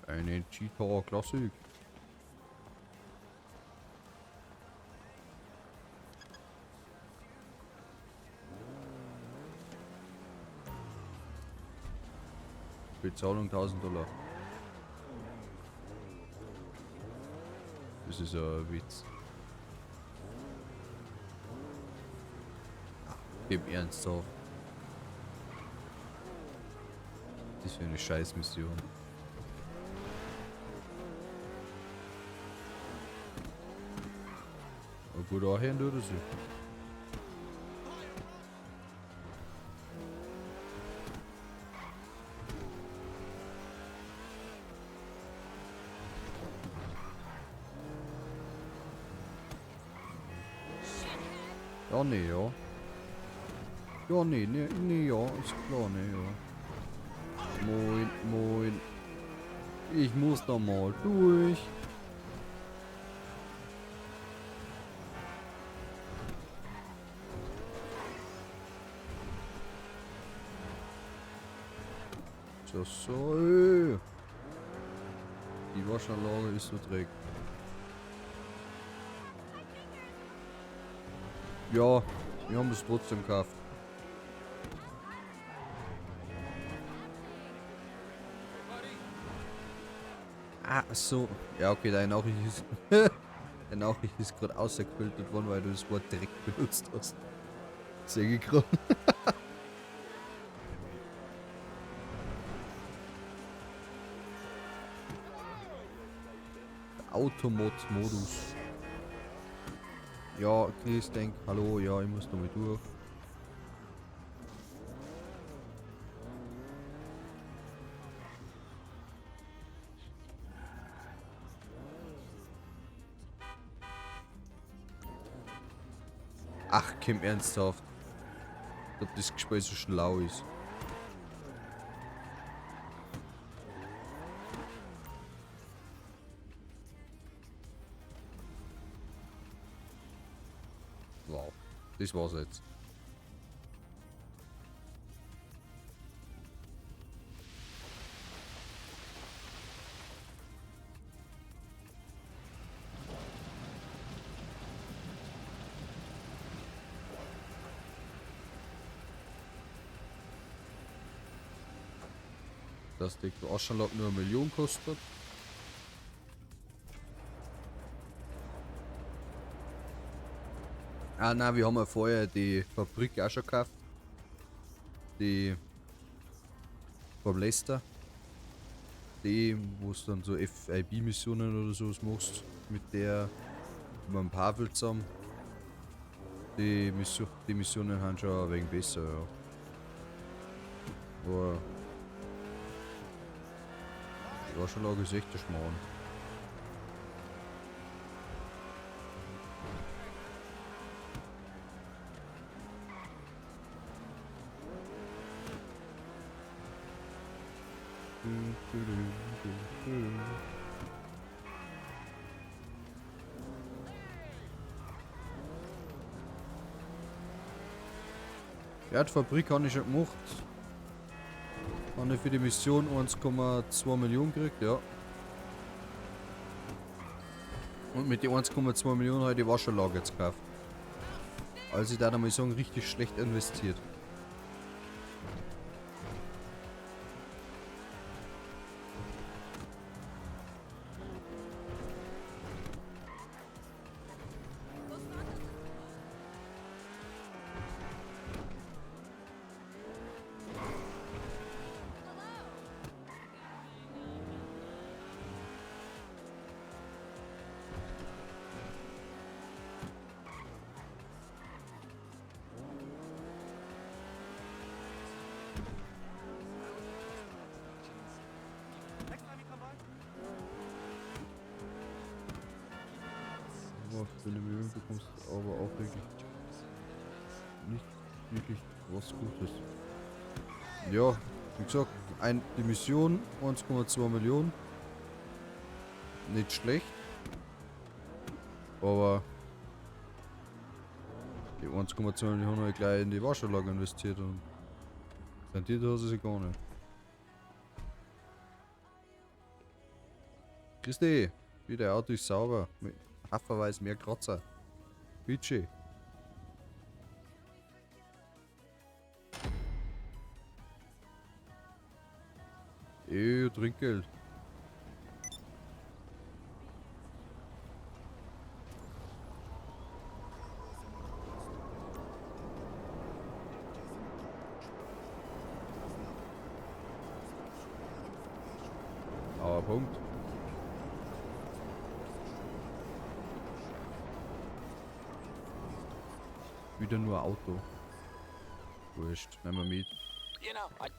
Eine Cheetah Classic. Bezahlung 1000 Dollar. Das ist ein Witz. Gib ernsthaft. Das ist für eine Scheißmission. Aber gut anhören tut er sich. Ja, nee, ja. Ja, nee, nee, nee, ja, ist klar, nee, ja. Moin, moin. Ich muss da mal durch. So, so. Die Waschanlage ist so dreckig. Ja, wir haben es trotzdem gekauft. Ah, so. Ja, okay, deine Nachricht ist... deine Nachricht ist gerade ausgefiltert worden, weil du das Wort direkt benutzt hast. Sehe ich gerade. Automod-Modus. Ja, Chris, denk, hallo, ja, ich muss noch mal durch. Ach, Kim, ernsthaft. Ob das Gespräch so schlau ist. Wow, das war's jetzt. Dass die Waschanlage nur 1 Million kostet. Ah nein, wir haben ja vorher die Fabrik auch schon gekauft. Die vom Lester. Die, wo du dann so FIB-Missionen oder sowas machst. Mit der, mit dem Pavel zusammen. Die Missionen sind schon ein wenig besser, ja. Aber die Waschanlage ist echt der Schmarrn. Ja, die Fabrik habe ich schon gemacht. Habe ich für die Mission 1,2 Millionen gekriegt, ja. Und mit den 1,2 Millionen habe ich die Waschanlage jetzt gekauft. Also ich da mal sagen, richtig schlecht investiert. Aber für eine Million bekommst du aber auch wirklich nicht wirklich was Gutes. Ja, wie gesagt, die Mission 1,2 Millionen. Nicht schlecht. Aber die 1,2 Millionen habe ich gleich in die Waschanlage investiert und rentiert hat sie sich gar nicht. Christi, wieder Auto ist sauber. Mit haufenweise mehr Kratzer. Bitte. Trinkgeld. Aber Punkt. Wieder nur Auto. Wurscht, nehmen wir mit. You know, I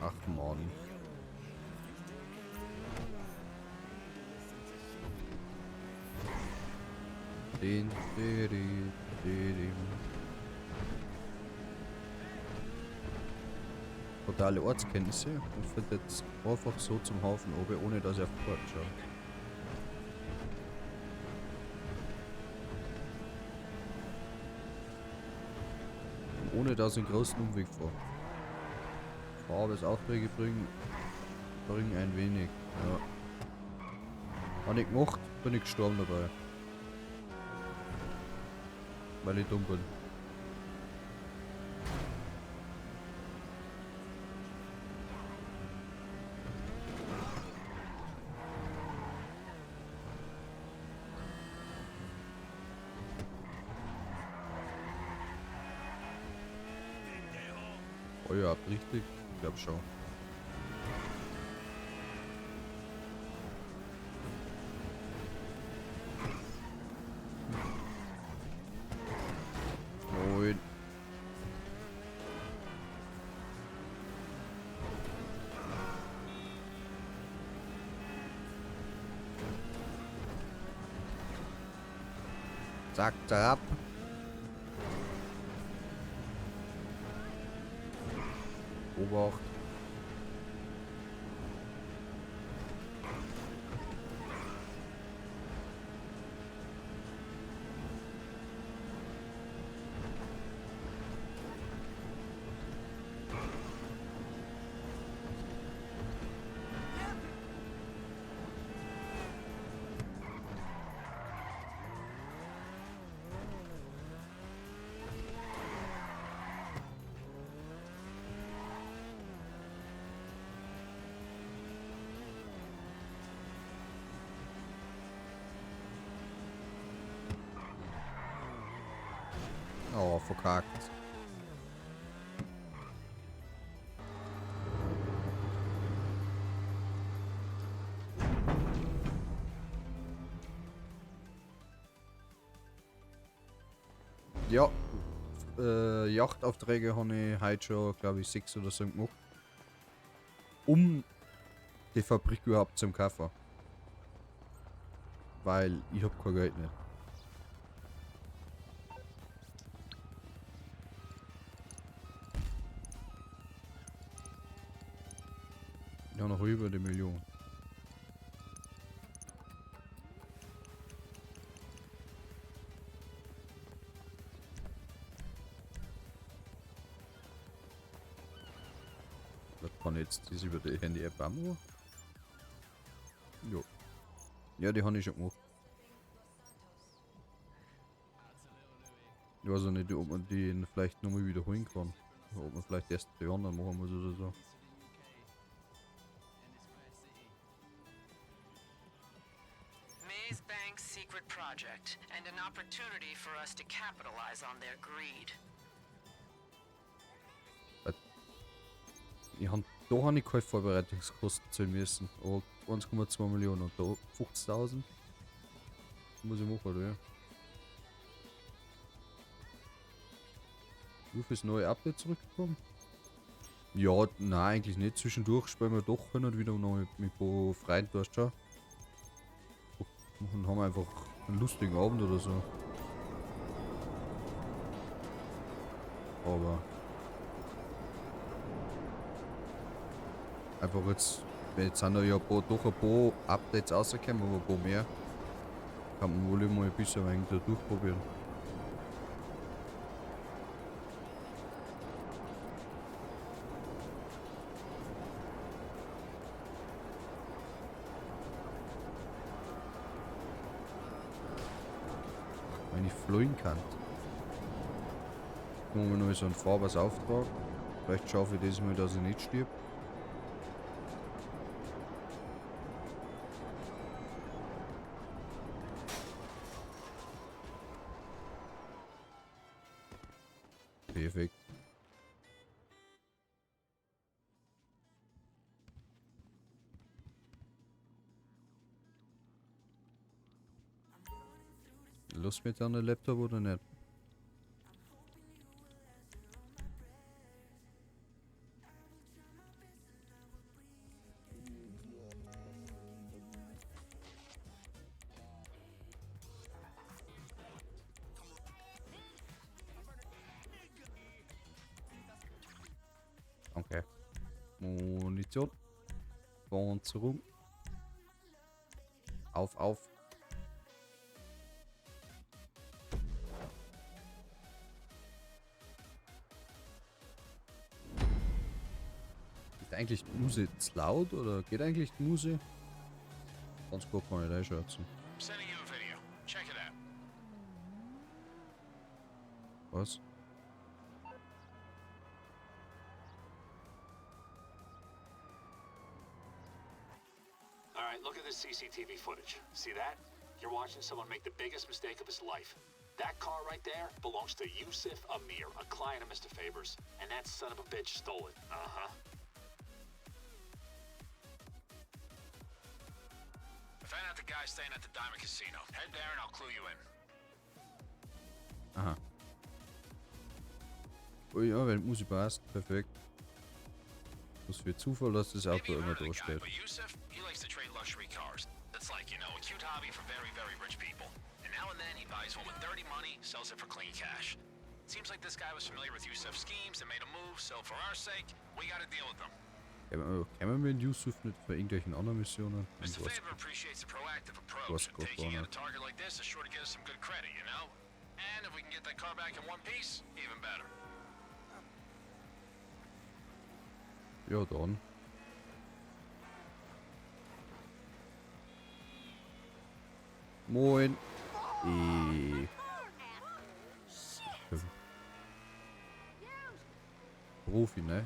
Ach man. Den, den, den, den. Totale Ortskenntnisse und findet jetzt einfach so zum Hafen oben, ohne dass er fortschaut. Ohne dass ich einen großen Umweg fahre. Fahrarbeit bringen, bringen ein wenig. Ja. Hab ich gemacht, bin ich gestorben dabei. Weil ich dumm bin. Oh ja, richtig. Ich glaub schon. Moin. Zack, zack. Obacht. Oh, verkackt. Ja, Yachtaufträge habe ich heute schon, glaube ich, 6 oder so gemacht. Um die Fabrik überhaupt zum kaufen. Weil ich hab kein Geld mehr. Ja, noch über die Million. Was kann jetzt das über die Handy-App auch machen? Jo. Ja, die habe ich schon gemacht. Ich weiß auch nicht, ob man den vielleicht nochmal wiederholen kann. Ob man vielleicht erst die anderen machen muss oder so. Maze Bank's secret project, and an opportunity for us to capitalize on their greed. Ich hab, da habe ich keine Vorbereitungskosten zahlen müssen. Aber 1,2 Millionen und da 50.000. Muss ich machen, oder? Nur fürs neue Update zurückgekommen? Ja, nein, eigentlich nicht. Zwischendurch spielen wir doch hin und wieder noch mit ein paar Freunden, weißt du schon. Und haben einfach einen lustigen Abend oder so. Aber einfach jetzt, jetzt sind da ja doch ein paar Updates rausgekommen, aber ein paar mehr. Kann man wohl mal ein bisschen wenig da durchprobieren. Wenn ich fliegen kann. Machen wir noch so einen Fahrbass-Auftrag. Vielleicht schaffe ich das mal, dass ich nicht stirb. Perfekt. Lust mit an den Laptop oder nicht? Okay. Munition. Panzerung. Auf, auf. Ist eigentlich die Musik zu laut oder geht eigentlich die Musik? Ganz gut kann ich einschätzen. Sending you a video. Check it out. Was? All right, look at this CCTV footage. See that? You're watching someone make the biggest mistake of his life. That car right there belongs to Yusuf Amir, a client of Mr. Faber's, and that son of a bitch stole it. Uh-huh. I found out the guy's staying at the Diamond Casino. Head there and I'll clue you in. Aha. Oh ja, wenn die Musik passt, perfekt. Was für Zufall, dass das Maybe Auto you've immer heard of da the guy, steht. but Yusuf, he likes to trade luxury cars. It's like, you know, a cute hobby for very, very rich people. And now and then he buys one with dirty money, sells it for clean cash. Seems like this guy was familiar with Yusuf's schemes and made a move, so for our sake, we gotta deal with them. Können wir mit Yusuf nicht für irgendwelchen anderen Missionen? Ich Mr. weiß Faber appreciates the proactive approach. Was and gut, taking out Warner. a target like this is sure to get us some good credit, you know? And if we can get that car back in one piece, even better. Ja, dann. Moin. Profi, ne?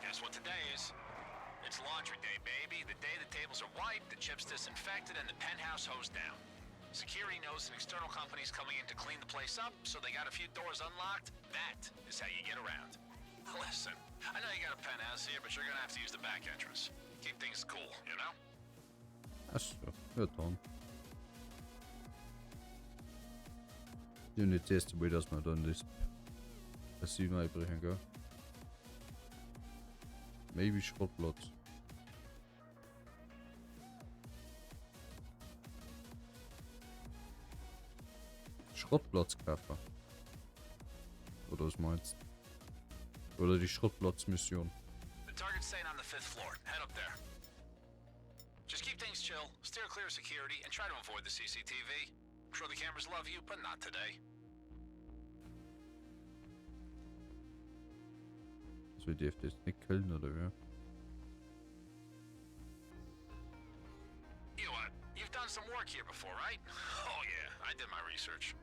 Guess what today is? It's laundry day, baby. The day the tables are wiped, the chips disinfected, and the penthouse hosed down. Security knows an external company's coming in to clean the place up, so they got a few doors unlocked. That is how you get around. Listen, I know you got a penthouse here, but you're gonna have to use the back entrance. Keep things cool, you know? Achso, ja dann. Ja, nicht das erste Mal, dass wir dann das Casino einbrechen, gell? Maybe Schrottplatz. Schrottplatz kaufen. Oder was meinst du? Oder die Schrottplatzmission. The target's staying on the fifth floor. Head up there. Just keep things chill, steer clear of security, and try to avoid the CCTV. I'm sure the cameras love you, but not today. Also wir dürfen jetzt nicht killen, oder wie? You, you've done some work here before, right? Oh yeah, I did my research.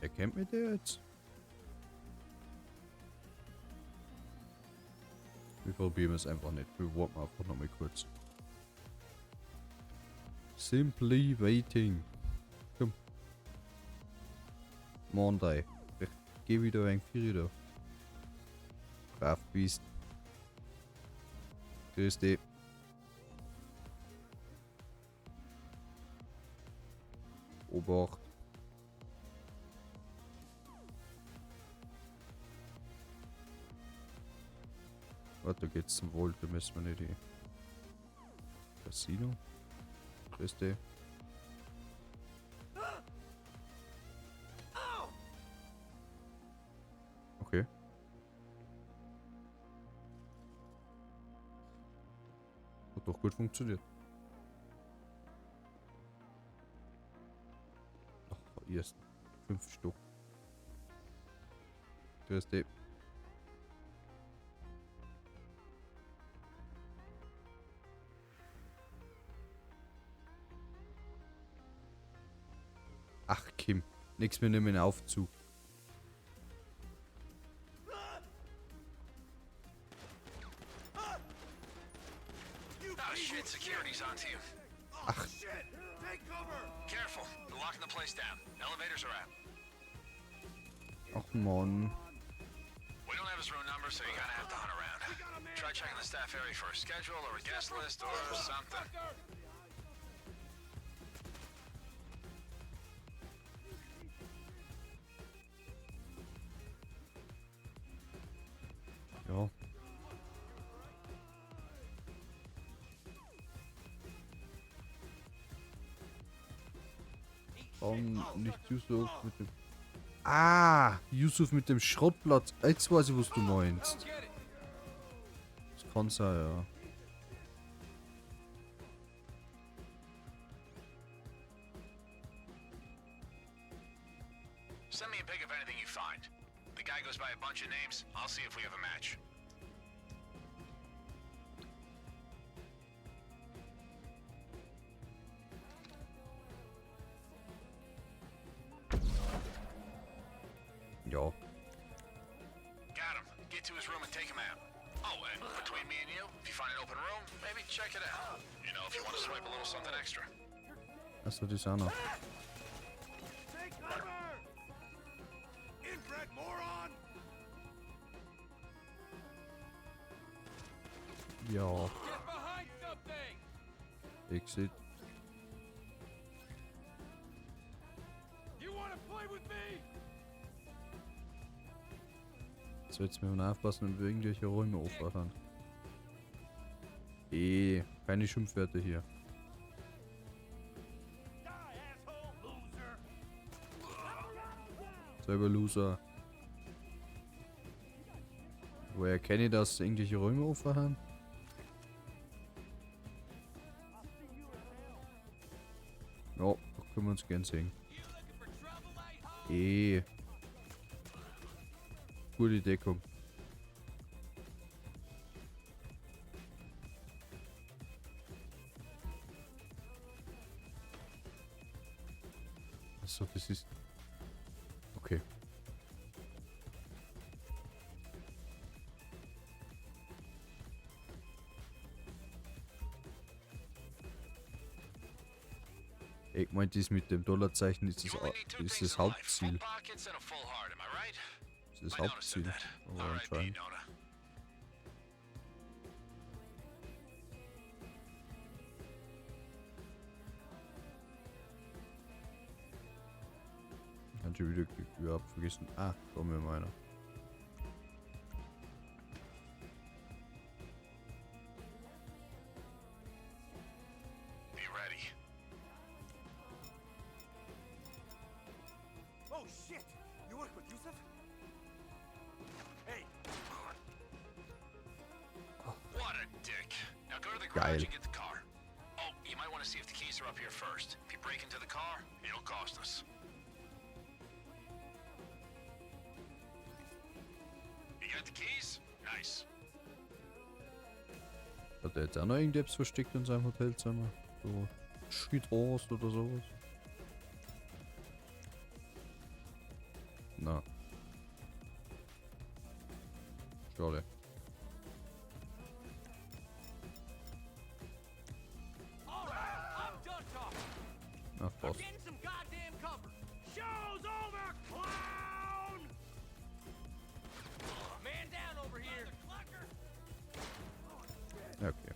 Erkennt mich der jetzt? Wir probieren es einfach nicht. Wir warten einfach noch mal kurz. Simply waiting. Komm. Monday. Ich geh wieder ein Vieri da. Brav bist. Grüß dich. Obacht. Warte, da geht's zum Vault, da müssen wir nicht hin. Casino? Grüß dich. Okay. Hat doch gut funktioniert. Ach, erst 5 Stück. Grüß dich. Ach, Kim. Nix mehr nehmen Aufzug. Oh shit, security's onto you. Ach. Shit! Take cover! Careful, they're locking the place down. Elevators are out. Ach man. We don't have his room number, so you're gonna have to hunt around. Try checking the staff area for a schedule or a guest list or something. Ja. Warum nicht Yusuf mit dem... Ah! Yusuf mit dem Schrottplatz. Jetzt weiß ich, was du meinst. Das kann sein, ja. Send me a pic of anything you find. The guy goes by a bunch of names. I'll see if we have a match. Ja. Got him. Get to his room and take him out. Oh, and between me and you, if you find an open room, maybe check it out. You know, if you want to swipe a little something extra. Achso, die ist auch noch. Take cover! Inbred moron! Ja. Get behind something! Exit. You wanna play with me? So, jetzt müssen wir aufpassen, wenn wir irgendwelche Räume aufwachen. Keine Schimpfwörter hier. Selber Loser. Woher kenne ich das, irgendwelche Räume aufwachen? Ja, da können wir uns gern sehen. Gute Deckung. Achso, das ist... Okay. Ich meinte, das mit dem Dollarzeichen ist You only need two ist things das in life. Hauptziel. Full pockets and a full heart, am I right? Das ist das My Nona said Hauptziel. that. Aber R.I.P. anscheinend. Nona. Ja, Hat schon wieder überhaupt vergessen. Ah, da haben wir meiner. Be ready. Oh shit! You work with Yusuf? Hey, What a dick. Now go to the garage Geil. and get the car. Oh, you might want to see if the keys are up here first. If you break into the car, it'll cost us. You got the keys? Nice. Hat er jetzt auch noch irgendetwas versteckt in seinem Hotelzimmer? So Schietrost oder sowas? Na. Schade. all right, I'm done talking. Na, fast. Getting some goddamn cover. Show's over, clown! Man down over here. Ja, okay.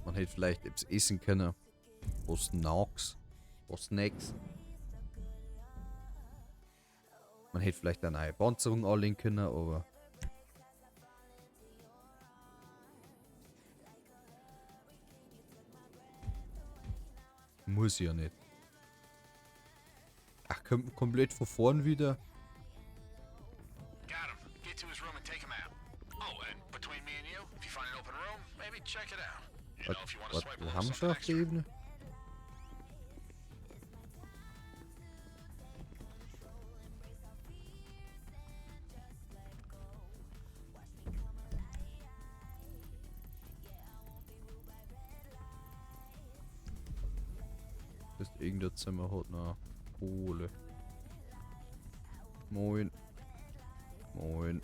Man hätte vielleicht etwas essen können. Was Snacks. Was Snacks. Man hätte vielleicht eine neue Panzerung anlegen können, aber. Muss ja nicht. Ach, kommt komplett von vorn wieder. Got him. Get to his room and take him out. Oh, and between me and you, if you find an open room, maybe check it out. You know, if you want to Was, swipe a wo little haben wir schon something auf der extra. Ebene? Das irgendein Zimmer hat noch Kohle. Moin. Moin.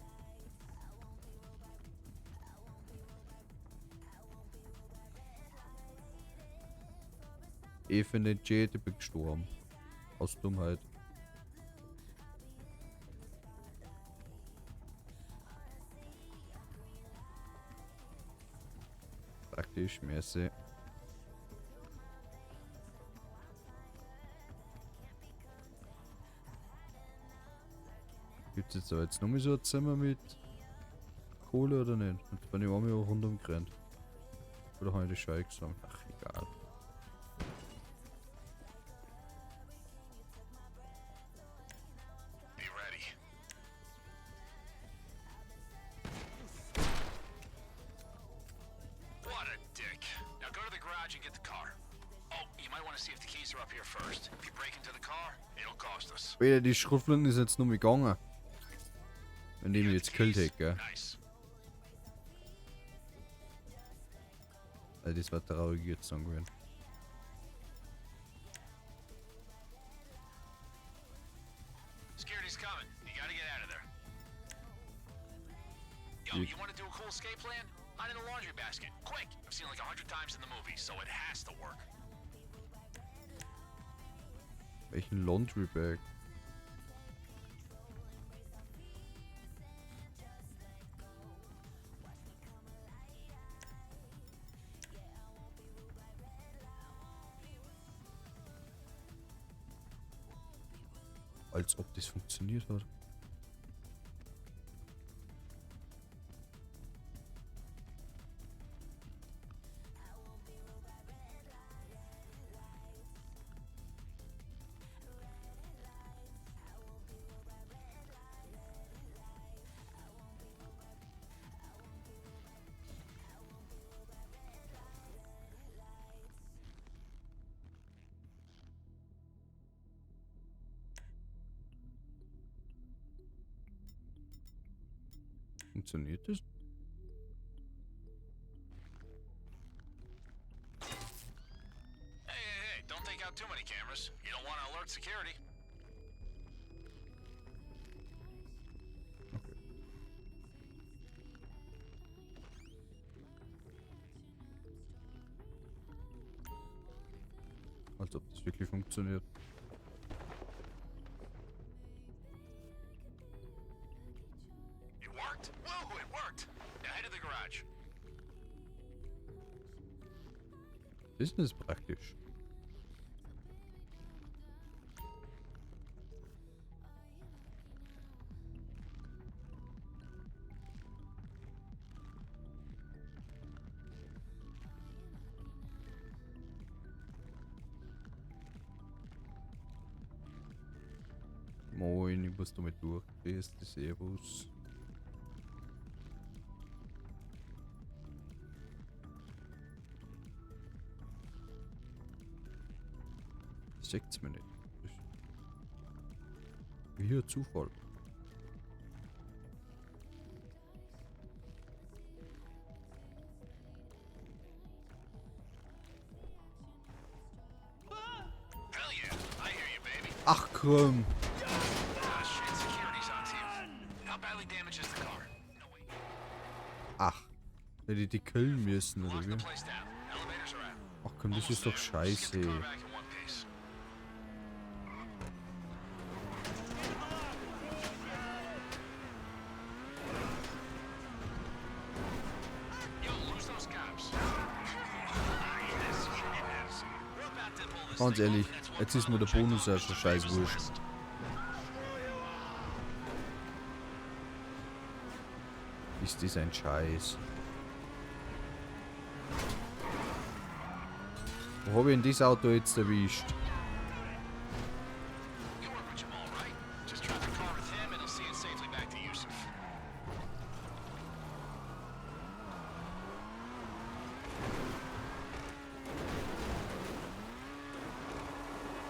Ich finde den Jet, ich bin gestorben. Aus Dummheit. Praktisch, merci. Gibt es jetzt da jetzt noch mal so ein Zimmer mit Kohle oder nicht? Jetzt bin ich einmal rundum gerannt. Oder habe ich die Scheiße gesammelt? Ach, egal. Be ready. What a dick. Now go to the garage and get the car. Oh, you might want to see if the keys are up here first. If you break into the car, it'll cost us. Alter, die Schrotflinte ist jetzt nur mal gegangen. Wenn die mich jetzt gekillt hätte, gell? Nice. Also das war traurig jetzt dann gewesen. Security's coming. You gotta get out of there. Yo, You- you want to do a cool escape plan? Hide in the laundry basket. Quick! I've seen it like 100 times in the movies, so it has to work. Welchen Laundry Bag? Als ob das funktioniert hat. Funktioniert das? Hey, hey, hey, don't take out too many cameras. You don't want to alert security. Okay. gewusst, ob das wirklich funktioniert. It worked? Whoa, it worked! Now head to the garage. Das ist praktisch. Moin, ich muss damit durch. Grüß dich, Servus. Das checkt's mir nicht. Das ist wie ein Zufall. Hell yeah, I hear you, baby. Ach komm. Ah, shit, security's on to you. How badly damaged is the car? No, wait. Ach. Hätte ich die killen müssen, oder Lock the wie? place down. Elevators are out. Ach komm, das ist doch Almost there. Just get scheiße. the car back in one piece. Yo, lose those cops. Yes, yes. We're about to pull this Ganz thing ehrlich, off, and that's one jetzt ist mir der problem Bonus checked ja off schon Mr. scheiß Davis' wurscht. list. Ist das ein Scheiß? Wo hab ich denn das Auto jetzt erwischt? You work with Jamal, right? Just drop the car with him and he'll see it safely back to Yusuf.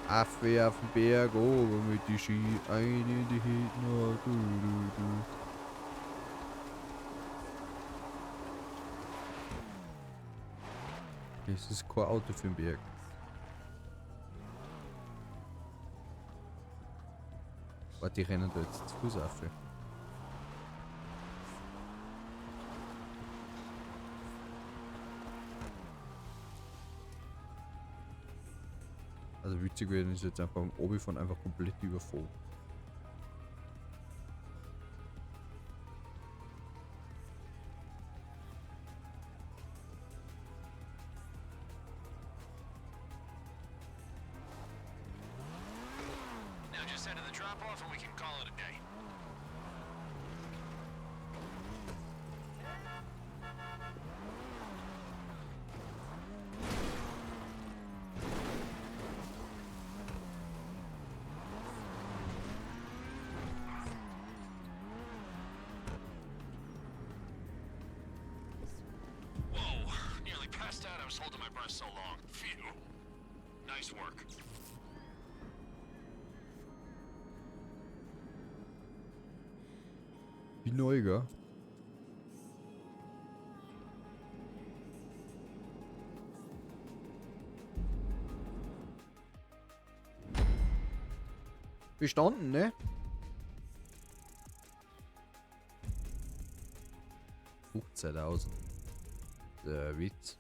Affe auf dem Berg, oben mit die Ski, ein in die Hintner, du, du, du. Das ist kein Auto für den Berg. Warte, die rennen da jetzt zu Fuß auf. Also witzig wäre, wenn ich jetzt einfach am Obi von einfach komplett überfahren. Now just head to the drop off and we can call it a day. Whoa, nearly passed out. I was holding my breath so long. Phew. Nice work. Wie neu, gell? Bestanden, ne? 15.000. Der Witz.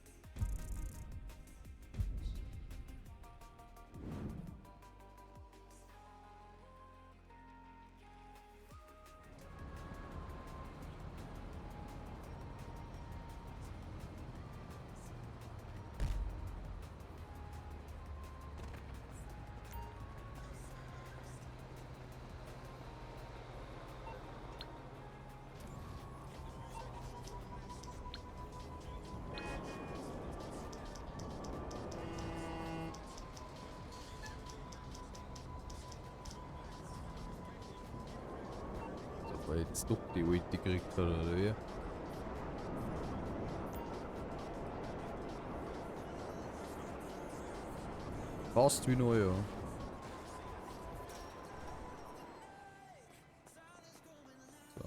So, weil jetzt doch die Alte gekriegt hat, oder wie? Fast wie neu, ja. So.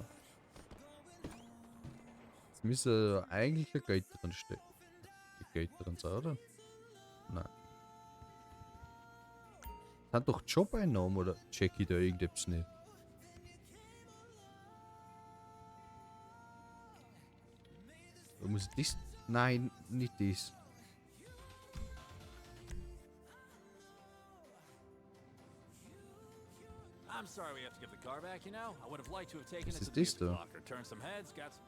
Jetzt müsste eigentlich ein Geld drin stecken. Geld drin sein, oder? Nein. Sind doch Job-Einnahmen, oder check ich da irgendetwas nicht? Oder muss ich das? Nein, nicht das. Sorry we have to give the car back, you know? I would have liked to have taken Was it ist to the das music da? locker, turned some heads, got some...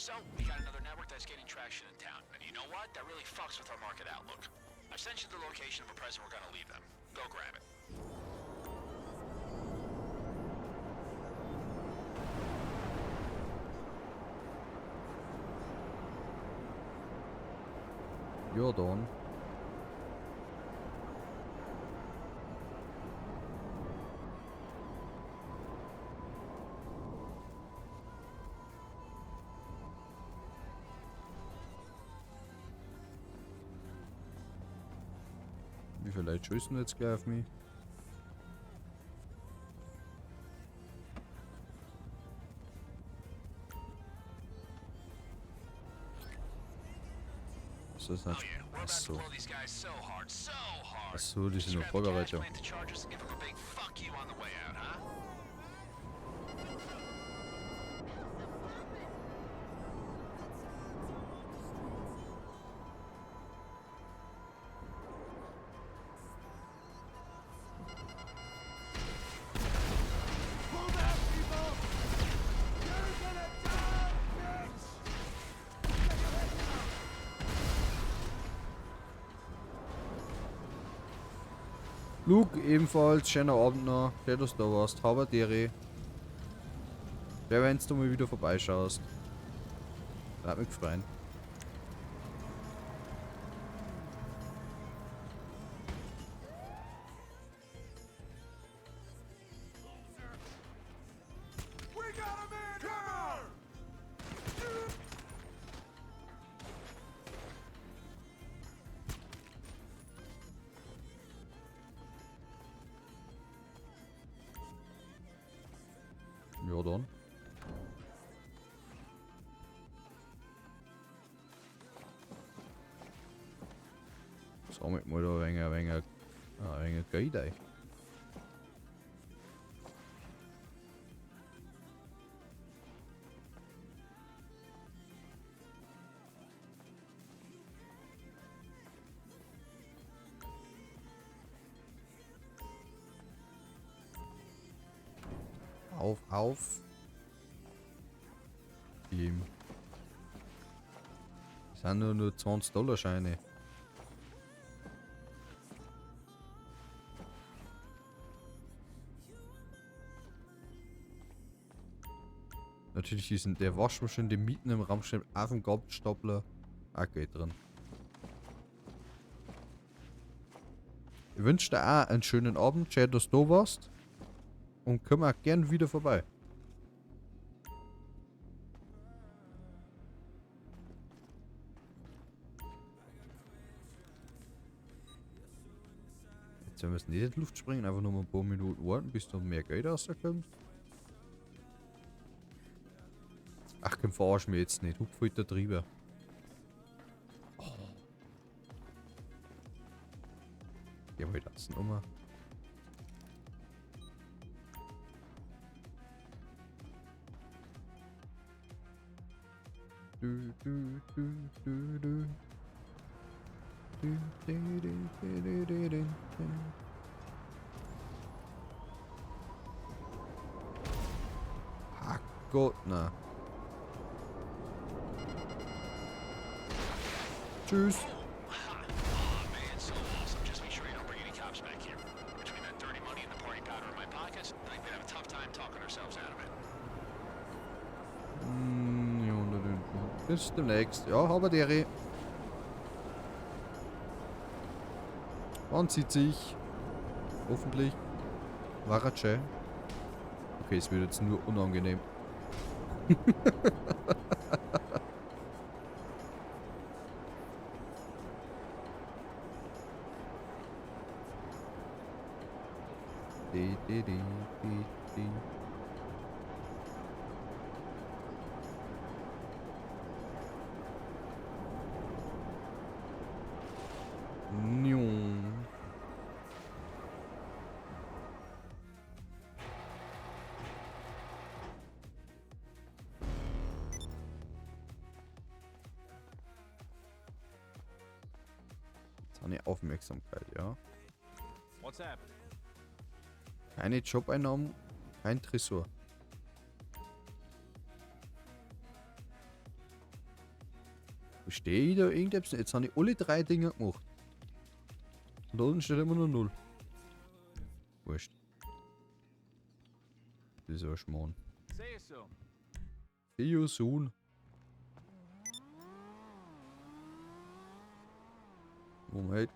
So, we got another network that's gaining traction in town. And you know what? That really fucks with our market outlook. I've sent you the location of a present we're gonna leave them. Go grab it. Ja, dann. Wie viele Leute schießen jetzt gleich auf mich? So ist Oh nicht. yeah, we're about to Achso. blow these guys so hard, so hard. Achso, die Just sind noch grab the cash, Vorbereitung. plant the charges, and give them a big fuck you on the way out, huh? Pull back, people! You're gonna die, bitch! Get your head down! Luke, ebenfalls, schöner Abend noch. Schön, dass du da warst. Haberdere. Wer, wenn du mal wieder vorbeischaust. Würde mich freuen. We got a man down! Ja, dann. Sammelt mal da ein wenig Geld ein. Auf, auf. Ihm. Das sind nur 20-Dollar-Scheine. Natürlich ist in der Waschmaschine, die mitten im Raum steht, auf dem Gabelstapler auch Geld drin. Ich wünsche dir auch einen schönen Abend. Schön, dass du da warst. Und komm auch gern wieder vorbei. Jetzt werden wir es nicht in die Luft springen, einfach nur mal ein paar Minuten warten, bis da mehr Geld rauskommt. Ach komm, verarsch mich jetzt nicht. Hupf halt da drüber. Oh. Ja, mal das nochmal. Du, du, du, du, du. Du, du, du, du, du, du, du, du. Ach Gott, na. Tschüss. Oh man, so awesome. Just make sure you don't bring any cops back here. Between that dirty money and the party powder in my pockets, I think we'd have a tough time talking ourselves out of it. Ja, bis demnächst. Ja, haberdere. Man sieht sich. Hoffentlich. Waratsche. Okay, es wird jetzt nur unangenehm. Di, di, di, di, di. Njung. Jetzt habe ich Aufmerksamkeit, ja. What's happening? Keine Job-Einnahmen, kein Tresor. Verstehe ich da irgendetwas? Jetzt habe ich alle drei Dinge gemacht. Und da unten steht immer nur 0. Wurscht. Das ist ein Schmarrn. See you soon. Moment.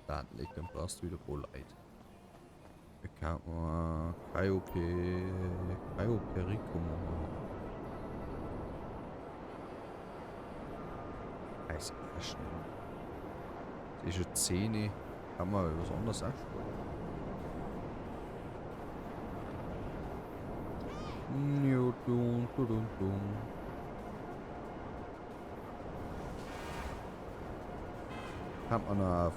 Dann legt dann brauchst du wieder pro Leid. Kann Caio Perico machen. Heißt schnell. Das ist schon 10. Kann man was anderes auch spielen. Kann man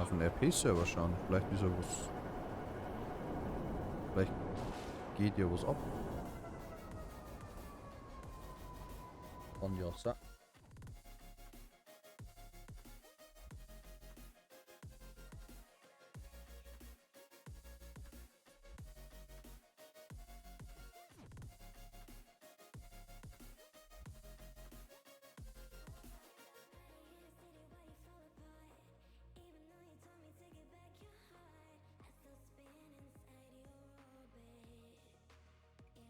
auf den RP-Server schauen. Vielleicht ist ja was. Vielleicht geht ja was ab. Kann ja sein.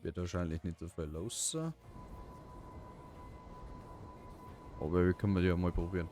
Wird wahrscheinlich nicht so viel los sein. Aber wir können ja mal probieren.